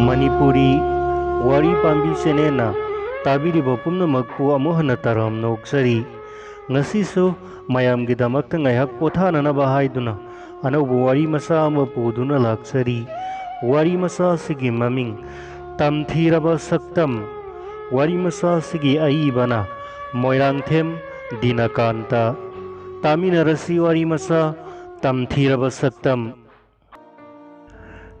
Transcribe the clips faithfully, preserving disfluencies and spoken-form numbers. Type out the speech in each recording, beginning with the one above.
ꯃꯅꯤꯄꯨꯔꯤ ꯋꯥꯔꯤ ꯄꯥꯝꯕꯤ ꯆꯦꯅꯦꯜꯅ ꯇꯥꯕꯤꯔꯤꯕ ꯄꯨꯝꯅꯃꯛꯄꯨ ꯑꯃꯨꯛ ꯍꯟꯅ ꯇꯔꯥꯝꯅ ꯑꯣꯛꯆꯔꯤ꯫ ꯉꯁꯤꯁꯨ ꯃꯌꯥꯝꯒꯤꯗꯃꯛꯇ ꯉꯥꯏꯍꯥꯛ ꯄꯣꯊꯥꯅꯅꯕ ꯍꯥꯏꯗꯨꯅ ꯑꯅꯧꯕ ꯋꯥꯔꯤ ꯃꯆꯥ ꯑꯃ ꯄꯨꯗꯨꯅ ꯂꯥꯛꯆꯔꯤ꯫ ꯋꯥꯔꯤ ꯃꯆꯥ ꯑꯁꯤꯒꯤ ꯃꯃꯤꯡ ꯇꯝꯊꯤꯔꯕ ꯁꯛꯇꯝ꯫ ꯋꯥꯔꯤ ꯃꯆꯥ ꯑꯁꯤꯒꯤ ꯑꯏꯕꯅ ꯃꯣꯏꯔꯥꯡꯊꯦꯝ ꯗꯤꯅꯀꯥꯟꯇ꯫ ꯇꯥꯃꯤꯟꯅꯔꯁꯤ ꯋꯥꯔꯤ ꯃꯆꯥ ꯇꯝꯊꯤꯔꯕ ꯁꯛꯇꯝ꯫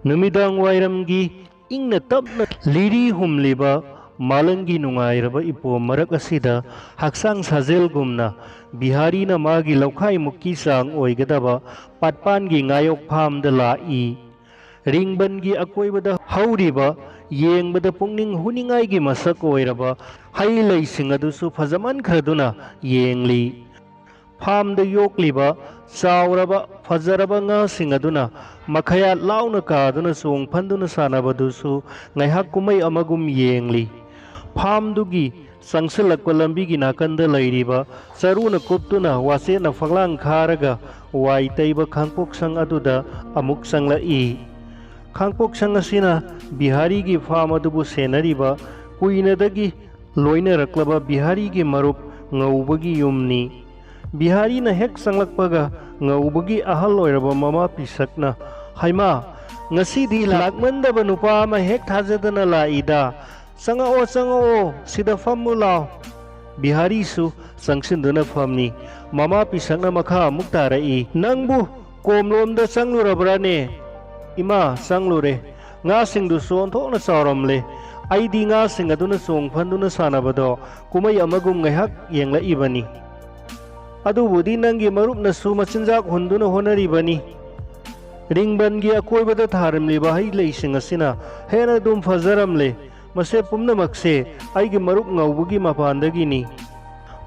ꯅꯨꯃꯤꯗꯥꯡ ꯋꯥꯏꯔꯝꯒꯤ ꯏꯪꯅ ꯇꯞꯅ ꯂꯤꯔꯤ ꯍꯨꯝꯂꯤꯕ ꯃꯥꯂꯪꯒꯤ ꯅꯨꯡꯉꯥꯏꯔꯕ ꯏꯄꯣꯝ ꯃꯔꯛ ꯑꯁꯤꯗ ꯍꯛꯆꯥꯡ ꯁꯥꯖꯦꯜꯒꯨꯝꯅ ꯕꯤꯍꯥꯔꯤꯅ ꯃꯥꯒꯤ ꯂꯧꯈꯥꯏꯃꯨꯛꯀꯤ ꯆꯥꯡ ꯑꯣꯏꯒꯗꯕ ꯄꯥꯠꯄꯥꯟꯒꯤ ꯉꯥꯌꯣꯛ ꯐꯥꯝꯗ ꯂꯥꯛꯏ꯫ ꯔꯤꯡꯕꯟꯒꯤ ꯑꯀꯣꯏꯕꯗ ꯍꯧꯔꯤꯕ ꯌꯦꯡꯕꯗ ꯄꯨꯛꯅꯤꯡ ꯍꯨꯅꯤꯡꯉꯥꯏꯒꯤ ꯃꯁꯛ ꯑꯣꯏꯔꯕ ꯍꯩ ꯂꯩꯁꯤꯡ ꯑꯗꯨꯁꯨ ꯐꯖꯃꯟꯈ꯭ꯔꯗꯨꯅ ꯌꯦꯡꯂꯤ꯫ ꯐꯥꯝꯗ ꯌꯣꯛꯂꯤꯕ ꯆꯥꯎꯔꯕ ꯐꯖꯔꯕ ꯉꯥꯁꯤꯡ ꯑꯗꯨꯅ ꯃꯈꯌꯥꯠ ꯂꯥꯎꯅ ꯀꯥꯗꯨꯅ ꯆꯣꯡ ꯐꯟꯗꯨꯅ ꯁꯥꯟꯅꯕꯗꯨꯁꯨ ꯉꯥꯏꯍꯥꯛ ꯀꯨꯝꯍꯩ ꯑꯃꯒꯨꯝ ꯌꯦꯡꯂꯤ꯫ ꯐꯥꯝꯗꯨꯒꯤ ꯆꯪꯁꯤꯜꯂꯛꯄ ꯂꯝꯕꯤꯒꯤ ꯅꯥꯀꯟꯗ ꯂꯩꯔꯤꯕ ꯆꯔꯨꯅ ꯀꯨꯞꯇꯨꯅ ꯋꯥꯆꯦꯠꯅ ꯐꯛꯂꯥꯡ ꯈꯥꯔꯒ ꯋꯥꯏ ꯇꯩꯕ ꯈꯥꯡꯄꯣꯛꯁꯪ ꯑꯗꯨꯗ ꯑꯃꯨꯛ ꯆꯪꯂꯛꯏ꯫ ꯈꯥꯡꯄꯣꯛꯁꯪ ꯑꯁꯤꯅ ꯕꯤꯍꯥꯔꯤꯒꯤ ꯐꯥꯝ ꯑꯗꯨꯕꯨ ꯁꯦꯟꯅꯔꯤꯕ ꯀꯨꯏꯅꯗꯒꯤ ꯂꯣꯏꯅꯔꯛꯂꯕ ꯕꯤꯍꯥꯔꯤꯒꯤ ꯃꯔꯨꯞ ꯉꯧꯕꯒꯤ ꯌꯨꯝꯅꯤ꯫ ꯕꯤꯍꯥꯔꯤꯅ ꯍꯦꯛ ꯆꯪꯂꯛꯄꯒ ꯉꯧꯕꯒꯤ ꯑꯍꯜ ꯑꯣꯏꯔꯕ ꯃꯃꯥ ꯄꯤꯁꯛꯅ, "ꯍꯩꯃꯥ, ꯉꯁꯤꯗꯤ ꯂꯥꯛꯃꯟꯗꯕ ꯅꯨꯄꯥ ꯑꯃ ꯍꯦꯛ ꯊꯥꯖꯗꯅ ꯂꯥꯛꯏꯗ꯫ ꯆꯪꯉꯛꯑꯣ, ꯆꯪꯉꯛꯑꯣ, ꯁꯤꯗ ꯐꯝꯃꯨ ꯂꯥꯎ꯫" ꯕꯤꯍꯥꯔꯤꯁꯨ ꯆꯪꯁꯤꯟꯗꯨꯅ ꯐꯝꯃꯤ꯫ ꯃꯃꯥ ꯄꯤꯁꯛꯅ ꯃꯈꯥ ꯑꯃꯨꯛ ꯇꯥꯔꯛꯏ, "ꯅꯪꯕꯨ ꯀꯣꯝꯂꯣꯝꯗ ꯆꯪꯂꯨꯔꯕ꯭ꯔꯥꯅꯦ?" "ꯏꯃꯥ, ꯆꯪꯂꯨꯔꯦ꯫ ꯉꯥꯁꯤꯡꯗꯨꯁꯨ ꯑꯣꯟꯊꯣꯛꯅ ꯆꯥꯎꯔꯝꯂꯦ꯫ ꯑꯩꯗꯤ ꯉꯥꯁꯤꯡ ꯑꯗꯨꯅ ꯆꯣꯡ ꯐꯟꯗꯨꯅ ꯁꯥꯟꯅꯕꯗꯣ ꯀꯨꯝꯍꯩ ꯑꯃꯒꯨꯝ ꯉꯥꯏꯍꯥꯛ ꯌꯦꯡꯂꯛꯏꯕꯅꯤ꯫ ꯑꯗꯨꯕꯨꯗꯤ ꯅꯪꯒꯤ ꯃꯔꯨꯞꯅꯁꯨ ꯃꯆꯤꯟꯖꯥꯛ ꯍꯨꯟꯗꯨꯅ ꯍꯣꯠꯅꯔꯤꯕꯅꯤ꯫" ꯔꯤꯡꯕꯟꯒꯤ ꯑꯀꯣꯏꯕꯗ ꯊꯥꯔꯝꯂꯤꯕ ꯍꯩ ꯂꯩꯁꯤꯡ ꯑꯁꯤꯅ ꯍꯦꯟꯅ ꯑꯗꯨꯝ ꯐꯖꯔꯝꯂꯦ꯫ "ꯃꯁꯦ ꯄꯨꯝꯅꯃꯛꯁꯦ ꯑꯩꯒꯤ ꯃꯔꯨꯞ ꯉꯧꯕꯒꯤ ꯃꯄꯥꯟꯗꯒꯤꯅꯤ꯫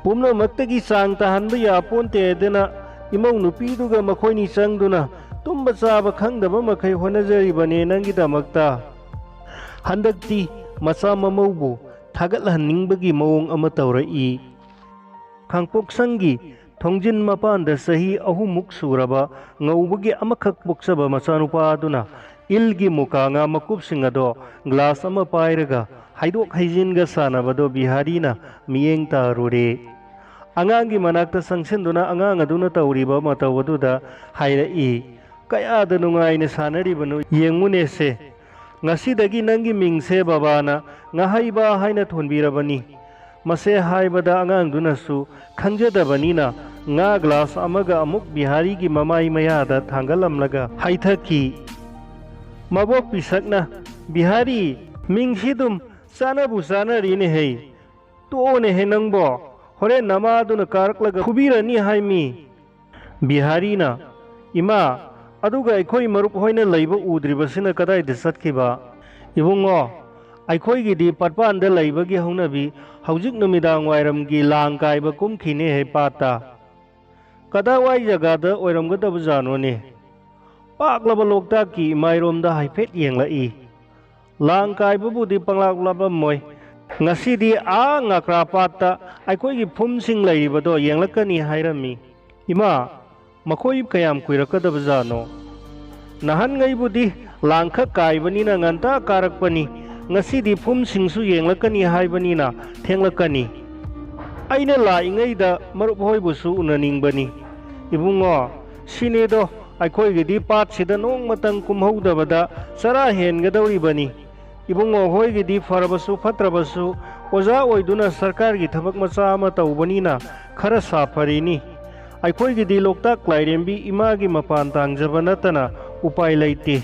ꯄꯨꯝꯅꯃꯛꯇꯒꯤ ꯆꯥꯡ ꯇꯥꯍꯟꯕ ꯌꯥꯄꯣꯟꯇꯦ ꯍꯥꯏꯗꯅ ꯏꯃꯧ ꯅꯨꯄꯤꯗꯨꯒ ꯃꯈꯣꯏꯅꯤ ꯆꯪꯗꯨꯅ ꯇꯨꯝꯕ ꯆꯥꯕ ꯈꯪꯗꯕ ꯃꯈꯩ ꯍꯣꯠꯅꯖꯔꯤꯕꯅꯦ ꯅꯪꯒꯤꯗꯃꯛꯇ꯫" ꯍꯟꯗꯛꯇꯤ ꯃꯆꯥ ꯃꯃꯧꯕꯨ ꯊꯥꯒꯠꯍꯟꯅꯤꯡꯕꯒꯤ ꯃꯑꯣꯡ ꯑꯃ ꯇꯧꯔꯛꯏ꯫ ꯈꯥꯡꯄꯣꯛꯁꯪꯒꯤ ꯊꯣꯡꯖꯤꯟ ꯃꯄꯥꯟꯗ ꯆꯍꯤ ꯑꯍꯨꯝꯃꯨꯛ ꯁꯨꯔꯕ ꯉꯧꯕꯒꯤ ꯑꯃꯈꯛ ꯄꯣꯛꯆꯕ ꯃꯆꯥꯅꯨꯄꯥ ꯑꯗꯨꯅ ꯏꯜꯒꯤ ꯃꯨꯀꯥ ꯉꯥ ꯃꯀꯨꯞꯁꯤꯡ ꯑꯗꯣ ꯒ꯭ꯂꯥꯁ ꯑꯃ ꯄꯥꯏꯔꯒ ꯍꯩꯗꯣꯛ ꯍꯩꯖꯤꯟꯒ ꯁꯥꯟꯅꯕꯗꯣ ꯕꯤꯍꯥꯔꯤꯅ ꯃꯤꯠꯌꯦꯡ ꯇꯥꯔꯨꯔꯦ꯫ ꯑꯉꯥꯡꯒꯤ ꯃꯅꯥꯛꯇ ꯆꯪꯁꯤꯟꯗꯨꯅ ꯑꯉꯥꯡ ꯑꯗꯨꯅ ꯇꯧꯔꯤꯕ ꯃꯇꯧ ꯑꯗꯨꯗ ꯍꯥꯏꯔꯛꯏ, "ꯀꯌꯥꯗ ꯅꯨꯡꯉꯥꯏꯅ ꯁꯥꯟꯅꯔꯤꯕꯅꯣ ꯌꯦꯡꯉꯨꯅꯦꯁꯦ꯫ ꯉꯁꯤꯗꯒꯤ ꯅꯪꯒꯤ ꯃꯤꯡꯁꯦ ꯕꯕꯥꯅ ꯉꯥꯍꯩꯕ ꯍꯥꯏꯅ ꯊꯣꯟꯕꯤꯔꯕꯅꯤ꯫" ꯃꯁꯦ ꯍꯥꯏꯕꯗ ꯑꯉꯥꯡꯗꯨꯅꯁꯨ ꯈꯪꯖꯗꯕꯅꯤꯅ ꯉꯥ ꯒ꯭ꯂꯥꯁ ꯑꯃꯒ ꯑꯃꯨꯛ ꯕꯤꯍꯥꯔꯤꯒꯤ ꯃꯃꯥꯏ ꯃꯌꯥꯗ ꯊꯥꯡꯒꯠꯂꯝꯂꯒ ꯍꯩꯊꯈꯤ꯫ ꯃꯕꯣꯛ ꯄꯤꯁꯛꯅ, "ꯕꯤꯍꯥꯔꯤ, ꯃꯤꯡꯁꯤꯗꯨꯝ ꯆꯥꯅꯕꯨ ꯆꯥꯅꯔꯤꯅꯦꯍꯦ꯫ ꯇꯣꯛꯑꯣꯅꯦꯍꯦ ꯅꯪꯕꯣ꯫ ꯍꯣꯔꯦꯟ ꯅꯃꯥꯗꯨꯅ ꯀꯥꯔꯛꯂꯒ ꯐꯨꯕꯤꯔꯅꯤ ꯍꯥꯏꯃꯤ꯫" ꯕꯤꯍꯥꯔꯤꯅ, "ꯏꯃꯥ, ꯑꯗꯨꯒ ꯑꯩꯈꯣꯏ ꯃꯔꯨꯞ ꯍꯣꯏꯅ ꯂꯩꯕ ꯎꯗ꯭ꯔꯤꯕꯁꯤꯅ ꯀꯗꯥꯏꯗ ꯆꯠꯈꯤꯕ?" "ꯏꯕꯨꯡꯉꯣ, ꯑꯩꯈꯣꯏꯒꯤꯗꯤ ꯄꯠꯄꯥꯟꯗ ꯂꯩꯕꯒꯤ ꯍꯧꯅꯕꯤ ꯍꯧꯖꯤꯛ ꯅꯨꯃꯤꯗꯥꯡ ꯋꯥꯏꯔꯝꯒꯤ ꯂꯥꯡ ꯀꯥꯏꯕ ꯀꯨꯝꯈꯤꯅꯦꯍꯦ ꯄꯥꯠꯇ꯫" "ꯀꯗꯥꯏꯋꯥꯏ ꯖꯒꯥꯗ ꯑꯣꯏꯔꯝꯒꯗꯕꯖꯥꯠꯅꯣꯅꯦ?" "ꯄꯥꯛꯂꯕ ꯂꯣꯛꯇꯥꯛꯀꯤ ꯏꯃꯥꯏꯔꯣꯝꯗ ꯍꯥꯏꯐꯦꯠ ꯌꯦꯡꯂꯛꯏ꯫ ꯂꯥꯡ ꯀꯥꯏꯕꯕꯨꯗꯤ ꯄꯪꯂꯥꯞ ꯂꯥꯞꯂꯝꯃꯣꯏ꯫ ꯉꯁꯤꯗꯤ ꯑꯥ ꯉꯥꯀ꯭ꯔꯥ ꯄꯥꯠꯇ ꯑꯩꯈꯣꯏꯒꯤ ꯐꯨꯝꯁꯤꯡ ꯂꯩꯔꯤꯕꯗꯣ ꯌꯦꯡꯂꯛꯀꯅꯤ ꯍꯥꯏꯔꯝꯃꯤ꯫" "ꯏꯃꯥ, ꯃꯈꯣꯏ ꯀꯌꯥꯝ ꯀꯨꯏꯔꯛꯀꯗꯕꯖꯥꯠꯅꯣ?" "ꯅꯍꯥꯟꯉꯩꯕꯨꯗꯤ ꯂꯥꯡꯈꯛ ꯀꯥꯏꯕꯅꯤꯅ ꯉꯟꯇꯥ ꯀꯥꯔꯛꯄꯅꯤ꯫ ꯉꯁꯤꯗꯤ ꯐꯨꯝꯁꯤꯡꯁꯨ ꯌꯦꯡꯂꯛꯀꯅꯤ ꯍꯥꯏꯕꯅꯤꯅ ꯊꯦꯡꯂꯛꯀꯅꯤ꯫ ꯑꯩꯅ ꯂꯥꯛꯏꯉꯩꯗ ꯃꯔꯨꯞ ꯍꯣꯏꯕꯨꯁꯨ ꯎꯅꯅꯤꯡꯕꯅꯤ꯫" "ꯏꯕꯨꯡꯉꯣ, ꯁꯤꯅꯦꯗꯣ, ꯑꯩꯈꯣꯏꯒꯤꯗꯤ ꯄꯥꯠꯁꯤꯗ ꯅꯣꯡꯃꯇꯪ ꯀꯨꯝꯍꯧꯗꯕꯗ ꯆꯔꯥ ꯍꯦꯟꯒꯗꯧꯔꯤꯕꯅꯤ꯫ ꯏꯕꯨꯡꯉꯣ ꯍꯣꯏꯒꯤꯗꯤ ꯐꯔꯕꯁꯨ ꯐꯠꯇ꯭ꯔꯕꯁꯨ ꯑꯣꯖꯥ ꯑꯣꯏꯗꯨꯅ ꯁꯔꯀꯥꯔꯒꯤ ꯊꯕꯛ ꯃꯆꯥ ꯑꯃ ꯇꯧꯕꯅꯤꯅ ꯈꯔ ꯁꯥꯐꯔꯤꯅꯤ꯫ ꯑꯩꯈꯣꯏꯒꯤꯗꯤ ꯂꯣꯛꯇꯥꯛ ꯂꯥꯏꯔꯦꯝꯕꯤ ꯏꯃꯥꯒꯤ ꯃꯄꯥꯟ ꯇꯥꯡꯖꯕ ꯅꯠꯇꯅ ꯎꯄꯥꯏ ꯂꯩꯇꯦ꯫"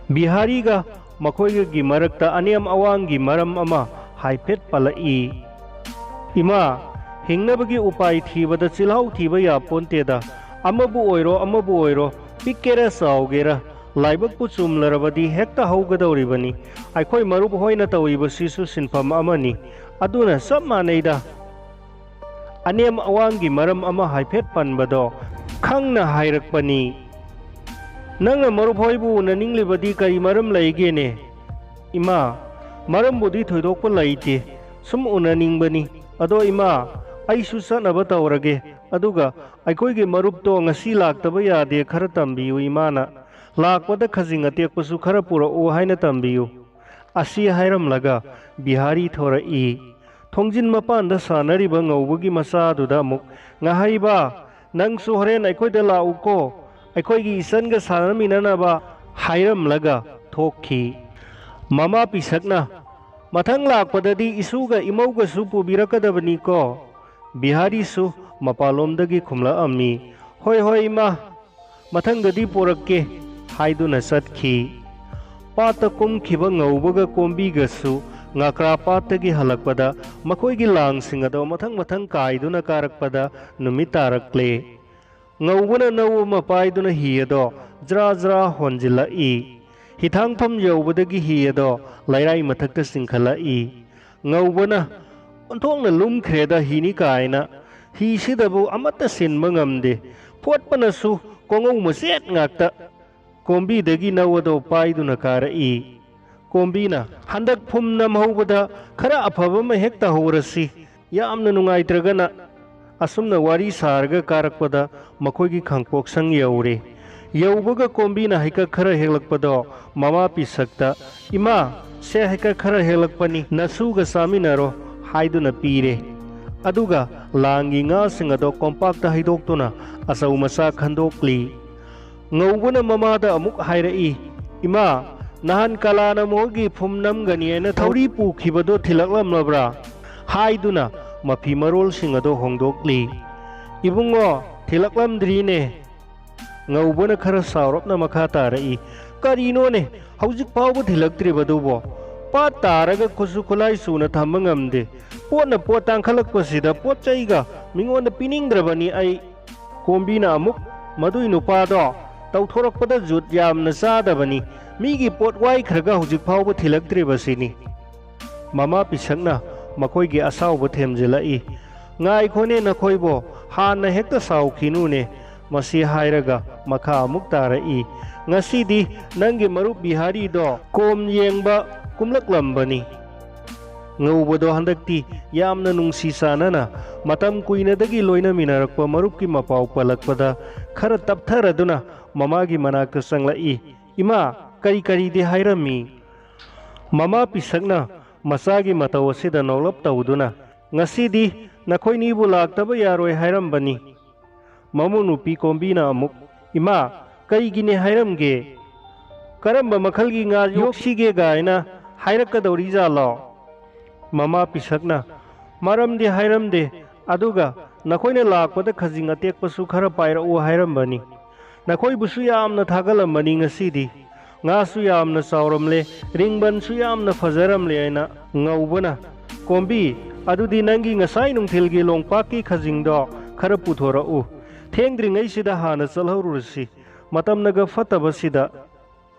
ꯕꯤꯍꯥꯔꯤꯒ ꯃꯈꯣꯏꯒꯒꯤ ꯃꯔꯛꯇ ꯑꯅꯦꯝ ꯑꯋꯥꯡꯒꯤ ꯃꯔꯝ ꯑꯃ ꯍꯥꯏꯐꯦꯠ ꯄꯜꯂꯛꯏ꯫ "ꯏꯃꯥ, ꯍꯤꯡꯅꯕꯒꯤ ꯎꯄꯥꯏ ꯊꯤꯕꯗ ꯆꯤꯜꯍꯥꯎ ꯊꯤꯕ ꯌꯥꯄꯣꯟꯇꯦꯗ꯫ ꯑꯃꯕꯨ ꯑꯣꯏꯔꯣ, ꯑꯃꯕꯨ ꯑꯣꯏꯔꯣ, ꯄꯤꯛꯀꯦꯔꯥ ꯆꯥꯎꯒꯦꯔꯥ, ꯂꯥꯏꯕꯛꯄꯨ ꯆꯨꯝꯂꯔꯕꯗꯤ ꯍꯦꯛꯇ ꯍꯧꯒꯗꯧꯔꯤꯕꯅꯤ꯫ ꯑꯩꯈꯣꯏ ꯃꯔꯨꯞ ꯍꯣꯏꯅ ꯇꯧꯔꯤꯕꯁꯤꯁꯨ ꯁꯤꯟꯐꯝ ꯑꯃꯅꯤ꯫ ꯑꯗꯨꯅ ꯆꯞ ꯃꯥꯟꯅꯩꯗ꯫" ꯑꯅꯦꯝ ꯑꯋꯥꯡꯒꯤ ꯃꯔꯝ ꯑꯃ ꯍꯥꯏꯐꯦꯠ ꯄꯟꯕꯗꯣ ꯈꯪꯅ ꯍꯥꯏꯔꯛꯄꯅꯤ꯫ "ꯅꯪꯅ ꯃꯔꯨꯞ ꯍꯣꯏꯕꯨ ꯎꯅꯅꯤꯡꯂꯤꯕꯗꯤ ꯀꯔꯤ ꯃꯔꯝ ꯂꯩꯒꯦꯅꯦ?" "ꯏꯃꯥ, ꯃꯔꯝꯕꯨꯗꯤ ꯊꯣꯏꯗꯣꯛꯄ ꯂꯩꯇꯦ꯫ ꯁꯨꯝ ꯎꯅꯅꯤꯡꯕꯅꯤ꯫ ꯑꯗꯣ ꯏꯃꯥ, ꯑꯩꯁꯨ ꯆꯠꯅꯕ ꯇꯧꯔꯒꯦ꯫ ꯑꯗꯨꯒ ꯑꯩꯈꯣꯏꯒꯤ ꯃꯔꯨꯞꯇꯣ ꯉꯁꯤ ꯂꯥꯛꯇꯕ ꯌꯥꯗꯦ, ꯈꯔ ꯇꯝꯕꯤꯌꯨ ꯏꯃꯥꯅ꯫ ꯂꯥꯛꯄꯗ ꯈꯖꯤꯡ ꯑꯇꯦꯛꯄꯁꯨ ꯈꯔ ꯄꯨꯔꯛꯎ ꯍꯥꯏꯅ ꯇꯝꯕꯤꯌꯨ꯫ ꯑꯁꯤ ꯍꯥꯏꯔꯝꯂꯒ ꯕꯤꯍꯥꯔꯤ ꯊꯣꯔꯛꯏ꯫ ꯊꯣꯡꯖꯤꯟ ꯃꯄꯥꯟꯗ ꯁꯥꯟꯅꯔꯤꯕ ꯉꯧꯕꯒꯤ ꯃꯆꯥꯗꯨꯗ ꯑꯃꯨꯛ, "ꯉꯥꯍꯩꯕ, ꯅꯪꯁꯨ ꯍꯣꯔꯦꯟ ꯑꯩꯈꯣꯏꯗ ꯂꯥꯛꯎꯀꯣ, ꯑꯩꯈꯣꯏꯒꯤ ꯏꯆꯟꯒ ꯁꯥꯟꯅꯃꯤꯟꯅꯅꯕ" ꯍꯥꯏꯔꯝꯂꯒ ꯊꯣꯛꯈꯤ꯫ ꯃꯃꯥ ꯄꯤꯁꯛꯅ, "ꯃꯊꯪ ꯂꯥꯛꯄꯗꯗꯤ ꯏꯁꯨꯒ ꯏꯃꯧꯒꯁꯨ ꯄꯨꯕꯤꯔꯛꯀꯗꯕꯅꯤꯀꯣ"꯫ ꯕꯤꯍꯥꯔꯤꯁꯨ ꯃꯄꯥꯟꯂꯣꯝꯗꯒꯤ ꯈꯨꯝꯂꯛꯑꯝꯃꯤ, "ꯍꯣꯏ ꯍꯣꯏ ꯏꯃꯥ, ꯃꯊꯪꯗꯗꯤ ꯄꯣꯔꯛꯀꯦ" ꯍꯥꯏꯗꯨꯅ ꯆꯠꯈꯤ꯫ ꯄꯥꯠꯇ ꯀꯨꯝꯈꯤꯕ ꯉꯧꯕꯒ ꯀꯣꯝꯕꯤꯒꯁꯨ ꯉꯥꯀ꯭ꯔꯥ ꯄꯥꯠꯇꯒꯤ ꯍꯜꯂꯛꯄꯗ ꯃꯈꯣꯏꯒꯤ ꯂꯥꯡꯁꯤꯡ ꯑꯗꯣ ꯃꯊꯪ ꯃꯊꯪ ꯀꯥꯏꯗꯨꯅ ꯀꯥꯔꯛꯄꯗ ꯅꯨꯃꯤꯠ ꯇꯥꯔꯛꯂꯦ꯫ ꯉꯧꯕꯅ ꯅꯧ ꯑꯃ ꯄꯥꯏꯗꯨꯅ ꯍꯤ ꯑꯗꯣ ꯖ꯭ꯔꯥ ꯖ꯭ꯔꯥ ꯍꯣꯟꯖꯤꯜꯂꯛꯏ꯫ ꯍꯤꯊꯥꯡꯐꯝ ꯌꯧꯕꯗꯒꯤ ꯍꯤ ꯑꯗꯣ ꯂꯩꯔꯥꯏ ꯃꯊꯛꯇ ꯆꯤꯡꯈꯠꯂꯛꯏ꯫ ꯉꯧꯕꯅ, "ꯑꯣꯟꯊꯣꯛꯅ ꯂꯨꯝꯈ꯭ꯔꯦꯗ ꯍꯤꯅꯤ ꯀꯥꯏꯅ, ꯍꯤꯁꯤꯗꯕꯨ ꯑꯃꯠꯇ ꯁꯤꯟꯕ ꯉꯝꯗꯦ, ꯐꯣꯠꯄꯅꯁꯨ ꯀꯣꯉꯧ ꯃꯆꯦꯠ ꯉꯥꯛꯇ"꯫ ꯀꯣꯝꯕꯤꯗꯒꯤ ꯅꯧ ꯑꯗꯣ ꯄꯥꯏꯗꯨꯅ ꯀꯥꯔꯛꯏ꯫ ꯀꯣꯝꯕꯤꯅ, "ꯍꯟꯗꯛ ꯐꯨꯝ ꯅꯝꯍꯧꯕꯗ ꯈꯔ ꯑꯐꯕ ꯑꯃ ꯍꯦꯛ ꯇꯧꯍꯧꯔꯁꯤ, ꯌꯥꯝꯅ ꯅꯨꯡꯉꯥꯏꯇ꯭ꯔꯒꯅ"꯫ ꯑꯁꯨꯝꯅ ꯋꯥꯔꯤ ꯁꯥꯔꯒ ꯀꯥꯔꯛꯄꯗ ꯃꯈꯣꯏꯒꯤ ꯈꯥꯡꯄꯣꯛꯁꯪ ꯌꯧꯔꯦ꯫ ꯌꯧꯕꯒ ꯀꯣꯝꯕꯤꯅ ꯍꯩꯀꯛ ꯈꯔ ꯍꯦꯛꯂꯛꯄꯗꯣ ꯃꯃꯥ ꯄꯤꯁꯛꯇ, "ꯏꯃꯥ, ꯁꯦ ꯍꯩꯀꯛ ꯈꯔ ꯍꯦꯛꯂꯛꯄꯅꯤ, ꯅꯁꯨꯒ ꯆꯥꯃꯤꯟꯅꯔꯣ" ꯍꯥꯏꯗꯨꯅ ꯄꯤꯔꯦ꯫ ꯑꯗꯨꯒ ꯂꯥꯡꯒꯤ ꯉꯥꯁꯤꯡ ꯑꯗꯣ ꯀꯣꯝꯄꯥꯛꯇ ꯍꯩꯗꯣꯛꯇꯨꯅ ꯑꯆꯧ ꯃꯆꯥ ꯈꯟꯗꯣꯛꯂꯤ꯫ ꯉꯧꯕꯅ ꯃꯃꯥꯗ ꯑꯃꯨꯛ ꯍꯥꯏꯔꯛꯏ, "ꯏꯃꯥ, ꯅꯍꯥꯟ ꯀꯂꯥꯅ ꯃꯣꯏꯒꯤ ꯐꯨꯝ ꯅꯝꯒꯅꯤ ꯍꯥꯏꯅ ꯊꯧꯔꯤ ꯄꯨꯈꯤꯕꯗꯣ ꯊꯤꯜꯂꯛꯂꯝꯂꯕ꯭ꯔꯥ?" ꯍꯥꯏꯗꯨꯅ ꯃꯐꯤ ꯃꯔꯣꯜꯁꯤꯡ ꯑꯗꯣ ꯍꯣꯡꯗꯣꯛꯂꯤ꯫ "ꯏꯕꯨꯡꯉꯣ, ꯊꯤꯜꯂꯛꯂꯝꯗ꯭ꯔꯤꯅꯦ"꯫ ꯉꯧꯕꯅ ꯈꯔ ꯁꯥꯎꯔꯞꯅ ꯃꯈꯥ ꯇꯥꯔꯛꯏ, "ꯀꯔꯤꯅꯣꯅꯦ, ꯍꯧꯖꯤꯛ ꯐꯥꯎꯕ ꯊꯤꯜꯂꯛꯇ꯭ꯔꯤꯕꯗꯨꯕꯣ? ꯄꯥꯠ ꯇꯥꯔꯒ ꯈꯨꯠꯁꯨ ꯈꯨꯠꯂꯥꯏ ꯁꯨꯅ ꯊꯝꯕ ꯉꯝꯗꯦ꯫ ꯄꯣꯠꯅ ꯄꯣꯠ ꯇꯥꯡꯈꯠꯂꯛꯄꯁꯤꯗ ꯄꯣꯠ ꯆꯩꯒ ꯃꯤꯉꯣꯟꯗ ꯄꯤꯅꯤꯡꯗ꯭ꯔꯕꯅꯤ ꯑꯩ"꯫ ꯀꯣꯝꯕꯤꯅ ꯑꯃꯨꯛ, "ꯃꯗꯨꯏ ꯅꯨꯄꯥꯗꯣ ꯇꯧꯊꯣꯔꯛꯄꯗ ꯖꯨꯠ ꯌꯥꯝꯅ ꯆꯥꯗꯕꯅꯤ꯫ ꯃꯤꯒꯤ ꯄꯣꯠ ꯋꯥꯏꯈ꯭ꯔꯒ ꯍꯧꯖꯤꯛ ꯐꯥꯎꯕ ꯊꯤꯜꯂꯛꯇ꯭ꯔꯤꯕꯁꯤꯅꯤ"꯫ ꯃꯃꯥ ꯄꯤꯁꯛꯅ ꯃꯈꯣꯏꯒꯤ ꯑꯁꯥꯎꯕ ꯊꯦꯝꯖꯤꯜꯂꯛꯏ꯫ "ꯉꯥꯏꯈꯣꯅꯦ ꯅꯈꯣꯏꯕꯣ, ꯍꯥꯟꯅ ꯍꯦꯛꯇ ꯁꯥꯎꯈꯤꯅꯨꯅꯦ"꯫ ꯃꯁꯤ ꯍꯥꯏꯔꯒ ꯃꯈꯥ ꯑꯃꯨꯛ ꯇꯥꯔꯛꯏ, "ꯉꯁꯤꯗꯤ ꯅꯪꯒꯤ ꯃꯔꯨꯞ ꯕꯤꯍꯥꯔꯤꯗꯣ ꯀꯣꯝ ꯌꯦꯡꯕ ꯀꯨꯝꯂꯛꯂꯝꯕꯅꯤ"꯫ ꯉꯧꯕꯗꯣ ꯍꯟꯗꯛꯇꯤ ꯌꯥꯝꯅ ꯅꯨꯡꯁꯤ ꯆꯥꯟꯅꯅ ꯃꯇꯝ ꯀꯨꯏꯅꯗꯒꯤ ꯂꯣꯏꯅꯃꯤꯟꯅꯔꯛꯄ ꯃꯔꯨꯞꯀꯤ ꯃꯄꯥꯎ ꯄꯜꯂꯛꯄꯗ ꯈꯔ ꯇꯞꯊꯔꯗꯨꯅ ꯃꯃꯥꯒꯤ ꯃꯅꯥꯛꯇ ꯆꯪꯂꯛꯏ꯫ "ꯏꯃꯥ, ꯀꯔꯤ ꯀꯔꯤꯗꯤ ꯍꯥꯏꯔꯝꯃꯤ?" ꯃꯃꯥ ꯄꯤꯁꯛꯅ ꯃꯆꯥꯒꯤ ꯃꯇꯧ ꯑꯁꯤꯗ ꯅꯣꯛꯂꯞ ꯇꯧꯗꯨꯅ, "ꯉꯁꯤꯗꯤ ꯅꯈꯣꯏꯅꯤꯕꯨ ꯂꯥꯛꯇꯕ ꯌꯥꯔꯣꯏ ꯍꯥꯏꯔꯝꯕꯅꯤ"꯫ ꯃꯃꯧ ꯅꯨꯄꯤ ꯀꯣꯝꯕꯤꯅ ꯑꯃꯨꯛ, "ꯏꯃꯥ, ꯀꯔꯤꯒꯤꯅꯦ ꯍꯥꯏꯔꯝꯒꯦ? ꯀꯔꯝꯕ ꯃꯈꯜꯒꯤ ꯉꯥ ꯌꯣꯛꯁꯤꯒꯦ ꯀꯥꯏꯅ ꯍꯥꯏꯔꯛꯀꯗꯧꯔꯤꯖꯥꯠꯂꯣ?" ꯃꯃꯥ ꯄꯤꯁꯛꯅ, "ꯃꯔꯝꯗꯤ ꯍꯥꯏꯔꯝꯗꯦ, ꯑꯗꯨꯒ ꯅꯈꯣꯏꯅ ꯂꯥꯛꯄꯗ ꯈꯖꯤꯡ ꯑꯇꯦꯛꯄꯁꯨ ꯈꯔ ꯄꯥꯏꯔꯛꯎ ꯍꯥꯏꯔꯝꯕꯅꯤ꯫ ꯅꯈꯣꯏꯕꯨꯁꯨ ꯌꯥꯝꯅ ꯊꯥꯒꯠꯂꯝꯕꯅꯤ ꯉꯁꯤꯗꯤ꯫ ꯉꯥꯁꯨ ꯌꯥꯝꯅ ꯆꯥꯎꯔꯝꯂꯦ, ꯔꯤꯡꯕꯟꯁꯨ ꯌꯥꯝꯅ ꯐꯖꯔꯝꯂꯦ" ꯍꯥꯏꯅ꯫ ꯉꯧꯕꯅ, "ꯀꯣꯝꯕꯤ, ꯑꯗꯨꯗꯤ ꯅꯪꯒꯤ ꯉꯁꯥꯏ ꯅꯨꯡꯊꯤꯜꯒꯤ ꯂꯣꯡꯄꯥꯛꯀꯤ ꯈꯖꯤꯡꯗꯣ ꯈꯔ ꯄꯨꯊꯣꯔꯛꯎ꯫ ꯊꯦꯡꯗ꯭ꯔꯤꯉꯩꯁꯤꯗ ꯍꯥꯟꯅ ꯆꯠꯍꯧꯔꯨꯔꯁꯤ, ꯃꯇꯝꯅꯒ ꯐꯠꯇꯕꯁꯤꯗ"꯫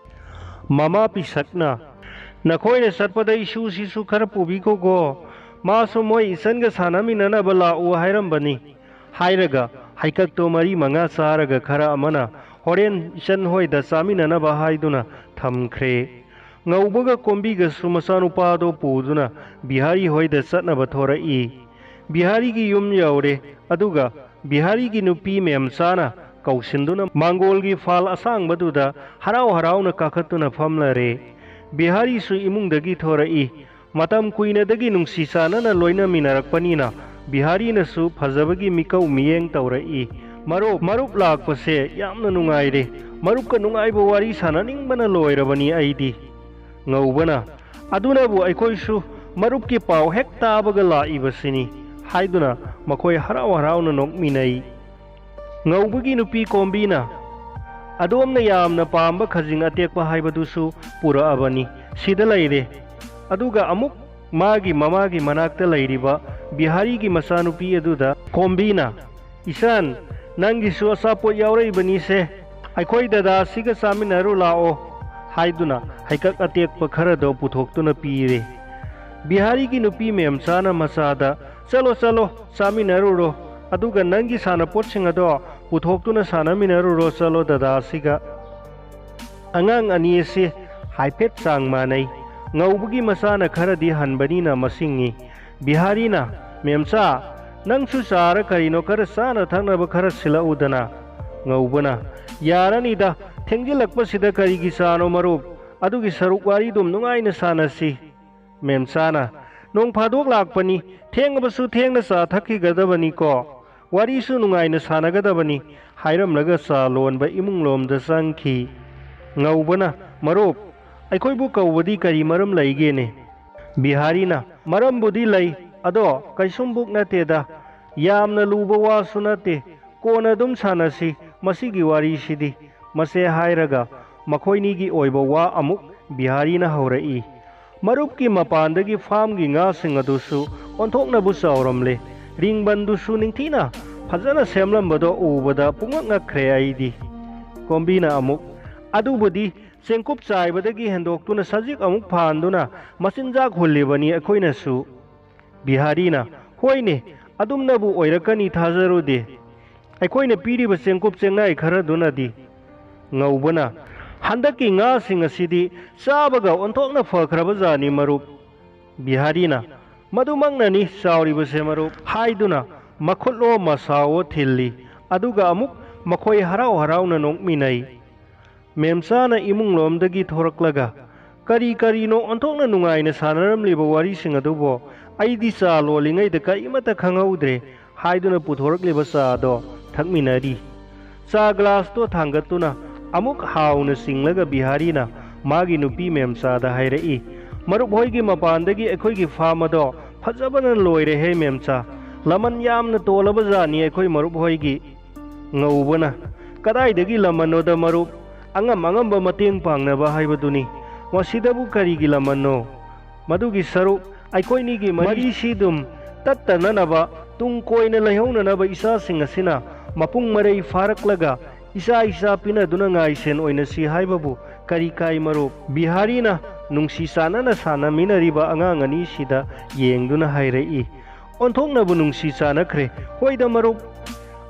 ꯃꯃꯥ ꯄꯤꯁꯛꯅ, "ꯅꯈꯣꯏꯅ ꯆꯠꯄꯗ ꯏꯁꯨꯁꯤꯁꯨ ꯈꯔ ꯄꯨꯕꯤꯈꯣꯀꯣ, ꯃꯥꯁꯨ ꯃꯣꯏ ꯏꯆꯟꯒ ꯁꯥꯟꯅꯃꯤꯟꯅꯅꯕ ꯂꯥꯛꯎ ꯍꯥꯏꯔꯝꯕꯅꯤ" ꯍꯥꯏꯔꯒ, ꯍꯩꯀꯛꯇꯣ ꯃꯔꯤ ꯃꯉꯥ ꯆꯥꯔꯒ ꯈꯔ ꯑꯃꯅ ꯍꯣꯔꯦꯟ ꯏꯆꯟ ꯍꯣꯏꯗ ꯆꯥꯃꯤꯟꯅꯅꯕ ꯍꯥꯏꯗꯨꯅ ꯊꯝꯈ꯭ꯔꯦ꯫ ꯉꯧꯕꯒ ꯀꯣꯝꯕꯤꯒꯁꯨ ꯃꯆꯥꯅꯨꯄꯥꯗꯣ ꯄꯨꯗꯨꯅ ꯕꯤꯍꯥꯔꯤ ꯍꯣꯏꯗ ꯆꯠꯅꯕ ꯊꯣꯔꯛꯏ꯫ ꯕꯤꯍꯥꯔꯤꯒꯤ ꯌꯨꯝ ꯌꯧꯔꯦ, ꯑꯗꯨꯒ ꯕꯤꯍꯥꯔꯤꯒꯤ ꯅꯨꯄꯤ ꯃꯦꯝꯆꯥꯅ ꯀꯧꯁꯤꯟꯗꯨꯅ ꯃꯥꯡꯒꯣꯜꯒꯤ ꯐꯥꯜ ꯑꯁꯥꯡꯕꯗꯨꯗ ꯍꯔꯥꯎ ꯍꯔꯥꯎꯅ ꯀꯥꯈꯠꯇꯨꯅ ꯐꯝꯂꯔꯦ꯫ ꯕꯤꯍꯥꯔꯤꯁꯨ ꯏꯃꯨꯡꯗꯒꯤ ꯊꯣꯔꯛꯏ꯫ ꯃꯇꯝ ꯀꯨꯏꯅꯗꯒꯤ ꯅꯨꯡꯁꯤ ꯆꯥꯟꯅꯅ ꯂꯣꯏꯅꯃꯤꯟꯅꯔꯛꯄꯅꯤꯅ ꯕꯤꯍꯥꯔꯤꯅꯁꯨ ꯐꯖꯕꯒꯤ ꯃꯤꯀꯧ ꯃꯤꯌꯦꯡ ꯇꯧꯔꯛꯏ꯫ "ꯃꯔꯨꯞ, ꯃꯔꯨꯞ ꯂꯥꯛꯄꯁꯦ ꯌꯥꯝꯅ ꯅꯨꯡꯉꯥꯏꯔꯦ꯫ ꯃꯔꯨꯞꯀ ꯅꯨꯡꯉꯥꯏꯕ ꯋꯥꯔꯤ ꯁꯥꯟꯅꯅꯤꯡꯕꯅ ꯂꯣꯏꯔꯕꯅꯤ ꯑꯩꯗꯤ"꯫ ꯉꯧꯕꯅ, "ꯑꯗꯨꯅꯕꯨ ꯑꯩꯈꯣꯏꯁꯨ ꯃꯔꯨꯞꯀꯤ ꯄꯥꯎ ꯍꯦꯛ ꯇꯥꯕꯒ ꯂꯥꯛꯏꯕꯁꯤꯅꯤ" ꯍꯥꯏꯗꯨꯅ ꯃꯈꯣꯏ ꯍꯔꯥꯎ ꯍꯔꯥꯎꯅ ꯅꯣꯛꯃꯤꯟꯅꯩ꯫ ꯉꯧꯕꯒꯤ ꯅꯨꯄꯤ ꯀꯣꯝꯕꯤꯅ, "ꯑꯗꯣꯝꯅ ꯌꯥꯝꯅ ꯄꯥꯝꯕ ꯈꯖꯤꯡ ꯑꯇꯦꯛꯄ ꯍꯥꯏꯕꯗꯨꯁꯨ ꯄꯨꯔꯛꯑꯕꯅꯤ, ꯁꯤꯗ ꯂꯩꯔꯦ"꯫ ꯑꯗꯨꯒ ꯑꯃꯨꯛ ꯃꯥꯒꯤ ꯃꯃꯥꯒꯤ ꯃꯅꯥꯛꯇ ꯂꯩꯔꯤꯕ ꯕꯤꯍꯥꯔꯤꯒꯤ ꯃꯆꯥꯅꯨꯄꯤ ꯑꯗꯨꯗ ꯀꯣꯝꯕꯤꯅ, "ꯏꯆꯥꯟ, ꯅꯪꯒꯤꯁꯨ ꯑꯆꯥꯄꯣꯠ ꯌꯥꯎꯔꯛꯏꯕꯅꯤꯁꯦ, ꯑꯩꯈꯣꯏ ꯗꯗꯥꯁꯤꯒ ꯆꯥꯃꯤꯟꯅꯔꯨ ꯂꯥꯛꯑꯣ" ꯍꯥꯏꯗꯨꯅ ꯍꯩꯀꯛ ꯑꯇꯦꯛꯄ ꯈꯔꯗꯣ ꯄꯨꯊꯣꯛꯇꯨꯅ ꯄꯤꯔꯦ꯫ ꯕꯤꯍꯥꯔꯤꯒꯤ ꯅꯨꯄꯤ ꯃꯦꯝꯆꯥꯅ ꯃꯆꯥꯗ, "ꯆꯠꯂꯣ, ꯆꯠꯂꯣ, ꯆꯥꯃꯤꯟꯅꯔꯨꯔꯣ, ꯑꯗꯨꯒ ꯅꯪꯒꯤ ꯁꯥꯟꯅꯄꯣꯠꯁꯤꯡ ꯑꯗꯣ ꯄꯨꯊꯣꯛꯇꯨꯅ ꯁꯥꯟꯅꯃꯤꯟꯅꯔꯨꯔꯣ, ꯆꯠꯂꯣ ꯗꯗꯥꯁꯤꯒ"꯫ ꯑꯉꯥꯡ ꯑꯅꯤ ꯑꯁꯤ ꯍꯥꯏꯐꯦꯠ ꯆꯥꯡ ꯃꯥꯟꯅꯩ꯫ ꯉꯧꯕꯒꯤ ꯃꯆꯥꯅ ꯈꯔꯗꯤ ꯍꯟꯕꯅꯤꯅ ꯃꯁꯤꯡꯉꯤ꯫ ꯕꯤꯍꯥꯔꯤꯅ, "ꯃꯦꯝꯆꯥ, ꯅꯪꯁꯨ ꯆꯥꯔ ꯀꯔꯤꯅꯣ ꯈꯔ ꯆꯥꯅ ꯊꯛꯅꯕ ꯈꯔ ꯁꯤꯜꯂꯛꯎꯗꯅ"꯫ ꯉꯧꯕꯅ, "ꯌꯥꯔꯅꯤꯗ, ꯊꯦꯡꯖꯤꯜꯂꯛꯄꯁꯤꯗ ꯀꯔꯤꯒꯤ ꯆꯥꯅꯣ ꯃꯔꯨꯞ? ꯑꯗꯨꯒꯤ ꯁꯔꯨꯛ ꯋꯥꯔꯤꯗꯨꯝ ꯅꯨꯡꯉꯥꯏꯅ ꯁꯥꯟꯅꯁꯤ꯫" ꯃꯦꯝꯆꯥꯅ, "ꯅꯣꯡ ꯐꯥꯗꯣꯛ ꯂꯥꯛꯄꯅꯤ, ꯊꯦꯡꯉꯕꯁꯨ ꯊꯦꯡꯅ ꯆꯥ ꯊꯛꯈꯤꯒꯗꯕꯅꯤꯀꯣ, ꯋꯥꯔꯤꯁꯨ ꯅꯨꯡꯉꯥꯏꯅ ꯁꯥꯟꯅꯒꯗꯕꯅꯤ" ꯍꯥꯏꯔꯝꯂꯒ ꯆꯥ ꯂꯣꯟꯕ ꯏꯃꯨꯡꯂꯣꯝꯗ ꯆꯪꯈꯤ꯫ ꯉꯧꯕꯅ, "ꯃꯔꯨꯞ, ꯑꯩꯈꯣꯏꯕꯨ ꯀꯧꯕꯗꯤ ꯀꯔꯤ ꯃꯔꯝ ꯂꯩꯒꯦꯅꯦ?" ꯕꯤꯍꯥꯔꯤꯅ, "ꯃꯔꯝꯕꯨꯗꯤ ꯂꯩ, ꯑꯗꯣ ꯀꯩꯁꯨꯝꯕꯨꯛ ꯅꯠꯇꯦꯗ, ꯌꯥꯝꯅ ꯂꯨꯕ ꯋꯥꯁꯨ ꯅꯠꯇꯦ, ꯀꯣꯟꯅ ꯑꯗꯨꯝ ꯁꯥꯟꯅꯁꯤ, ꯃꯁꯤꯒꯤ ꯋꯥꯔꯤꯁꯤꯗꯤ꯫" ꯃꯁꯦ ꯍꯥꯏꯔꯒ ꯃꯈꯣꯏꯅꯤꯒꯤ ꯑꯣꯏꯕ ꯋꯥ ꯑꯃꯨꯛ ꯕꯤꯍꯥꯔꯤꯅ ꯍꯧꯔꯛꯏ꯫ ꯃꯔꯨꯞꯀꯤ ꯃꯄꯥꯟꯗꯒꯤ ꯐꯥꯝꯒꯤ ꯉꯥꯁꯤꯡ ꯑꯗꯨꯁꯨ ꯑꯣꯟꯊꯣꯛꯅꯕꯨ ꯆꯥꯎꯔꯝꯂꯦ꯫ ꯔꯤꯡꯕꯟꯗꯨꯁꯨ ꯅꯤꯡꯊꯤꯅ ꯐꯖꯅ ꯁꯦꯝꯂꯝꯕꯗꯣ ꯎꯕꯗ ꯄꯨꯡꯉꯛ ꯉꯛꯈ꯭ꯔꯦ ꯑꯩꯗꯤ꯫ ꯀꯣꯝꯕꯤꯅ ꯑꯃꯨꯛ, "ꯑꯗꯨꯕꯨꯗꯤ ꯆꯦꯡꯀꯨꯞ ꯆꯥꯏꯕꯗꯒꯤ ꯍꯦꯟꯗꯣꯛꯇꯨꯅ ꯁꯖꯤꯛ ꯑꯃꯨꯛ ꯐꯥꯟꯗꯨꯅ ꯃꯆꯤꯟꯖꯥꯛ ꯍꯨꯜꯂꯤꯕꯅꯤ ꯑꯩꯈꯣꯏꯅꯁꯨ꯫" ꯕꯤꯍꯥꯔꯤꯅ, "ꯍꯣꯏꯅꯦ, ꯑꯗꯨꯝꯅꯕꯨ ꯑꯣꯏꯔꯛꯀꯅꯤ ꯊꯥꯖꯔꯨꯗꯦ꯫ ꯑꯩꯈꯣꯏꯅ ꯄꯤꯔꯤꯕ ꯆꯦꯡꯀꯨꯞ ꯆꯦꯡꯅꯥꯏ ꯈꯔꯗꯨꯅꯗꯤ꯫" ꯉꯧꯕꯅ, "ꯍꯟꯗꯛꯀꯤ ꯉꯥꯁꯤꯡ ꯑꯁꯤꯗꯤ ꯆꯥꯕꯒ ꯑꯣꯟꯊꯣꯛꯅ ꯐꯈ꯭ꯔꯕ ꯖꯥꯠꯅꯤ ꯃꯔꯨꯞ꯫" ꯕꯤꯍꯥꯔꯤꯅ, "ꯃꯗꯨꯃꯛꯅꯅꯤ ꯆꯥꯎꯔꯤꯕꯁꯦ ꯃꯔꯨꯞ" ꯍꯥꯏꯗꯨꯅ ꯃꯈꯨꯠꯂꯣ ꯃꯁꯥꯋꯣ ꯊꯤꯜꯂꯤ꯫ ꯑꯗꯨꯒ ꯑꯃꯨꯛ ꯃꯈꯣꯏ ꯍꯔꯥꯎ ꯍꯔꯥꯎꯅ ꯅꯣꯛꯃꯤꯟꯅꯩ꯫ ꯃꯦꯝꯆꯥꯅ ꯏꯃꯨꯡꯂꯣꯝꯗꯒꯤ ꯊꯣꯔꯛꯂꯒ, "ꯀꯔꯤ ꯀꯔꯤꯅꯣ ꯑꯣꯟꯊꯣꯛꯅ ꯅꯨꯡꯉꯥꯏꯅ ꯁꯥꯟꯅꯔꯝꯂꯤꯕ ꯋꯥꯔꯤꯁꯤꯡ ꯑꯗꯨꯕꯣ? ꯑꯩꯗꯤ ꯆꯥ ꯂꯣꯜꯂꯤꯉꯩꯗ ꯀꯔꯤꯃꯠꯇ ꯈꯪꯍꯧꯗ꯭ꯔꯦ" ꯍꯥꯏꯗꯨꯅ ꯄꯨꯊꯣꯔꯛꯂꯤꯕ ꯆꯥ ꯑꯗꯣ ꯊꯛꯃꯤꯟꯅꯔꯤ꯫ ꯆꯥ ꯒ꯭ꯂꯥꯁꯇꯣ ꯊꯥꯡꯒꯠꯇꯨꯅ ꯑꯃꯨꯛ ꯍꯥꯎꯅ ꯆꯤꯡꯂꯒ ꯕꯤꯍꯥꯔꯤꯅ ꯃꯥꯒꯤ ꯅꯨꯄꯤ ꯃꯦꯝꯆꯥꯗ ꯍꯥꯏꯔꯛꯏ, "ꯃꯔꯨꯞ ꯍꯣꯏꯒꯤ ꯃꯄꯥꯟꯗꯒꯤ ꯑꯩꯈꯣꯏꯒꯤ ꯐꯥꯝ ꯑꯗꯣ ꯐꯖꯕꯅ ꯂꯣꯏꯔꯦꯍꯦ ꯃꯦꯝꯆꯥ꯫ ꯂꯃꯟ ꯌꯥꯝꯅ ꯇꯣꯜꯂꯕ ꯖꯥꯠꯅꯤ ꯑꯩꯈꯣꯏ ꯃꯔꯨꯞ ꯍꯣꯏꯒꯤ꯫" ꯉꯧꯕꯅ, "ꯀꯗꯥꯏꯗꯒꯤ ꯂꯃꯟꯅꯣꯗ ꯃꯔꯨꯞ? ꯑꯉꯝ ꯑꯉꯝꯕ ꯃꯇꯦꯡ ꯄꯥꯡꯅꯕ ꯍꯥꯏꯕꯗꯨꯅꯤ꯫ ꯃꯁꯤꯗꯕꯨ ꯀꯔꯤꯒꯤ ꯂꯃꯟꯅꯣ? ꯃꯗꯨꯒꯤ ꯁꯔꯨꯛ ꯑꯩꯈꯣꯏꯅꯤꯒꯤ ꯃꯔꯤꯁꯤꯗꯨꯝ ꯇꯠꯇꯅꯅꯕ, ꯇꯨꯡ ꯀꯣꯏꯅ ꯂꯩꯍꯧꯅꯅꯕ ꯏꯆꯥꯁꯤꯡ ꯑꯁꯤꯅ ꯃꯄꯨꯡ ꯃꯔꯩ ꯐꯥꯔꯛꯂꯒ ꯏꯆꯥ ꯏꯆꯥ ꯄꯤꯅꯗꯨꯅ ꯉꯥꯏꯁꯦꯟ ꯑꯣꯏꯅꯁꯤ ꯍꯥꯏꯕꯕꯨ ꯀꯔꯤ ꯀꯥꯏ ꯃꯔꯨꯞ?" ꯕꯤꯍꯥꯔꯤꯅ ꯅꯨꯡꯁꯤ ꯆꯥꯟꯅꯅ ꯁꯥꯟꯅꯃꯤꯟꯅꯔꯤꯕ ꯑꯉꯥꯡ ꯑꯅꯤꯁꯤꯗ ꯌꯦꯡꯗꯨꯅ ꯍꯥꯏꯔꯛꯏ꯫ "ꯑꯣꯟꯊꯣꯛꯅꯕꯨ ꯅꯨꯡꯁꯤ ꯆꯥꯟꯅꯈ꯭ꯔꯦ꯫ ꯍꯣꯏꯗ ꯃꯔꯨꯞ,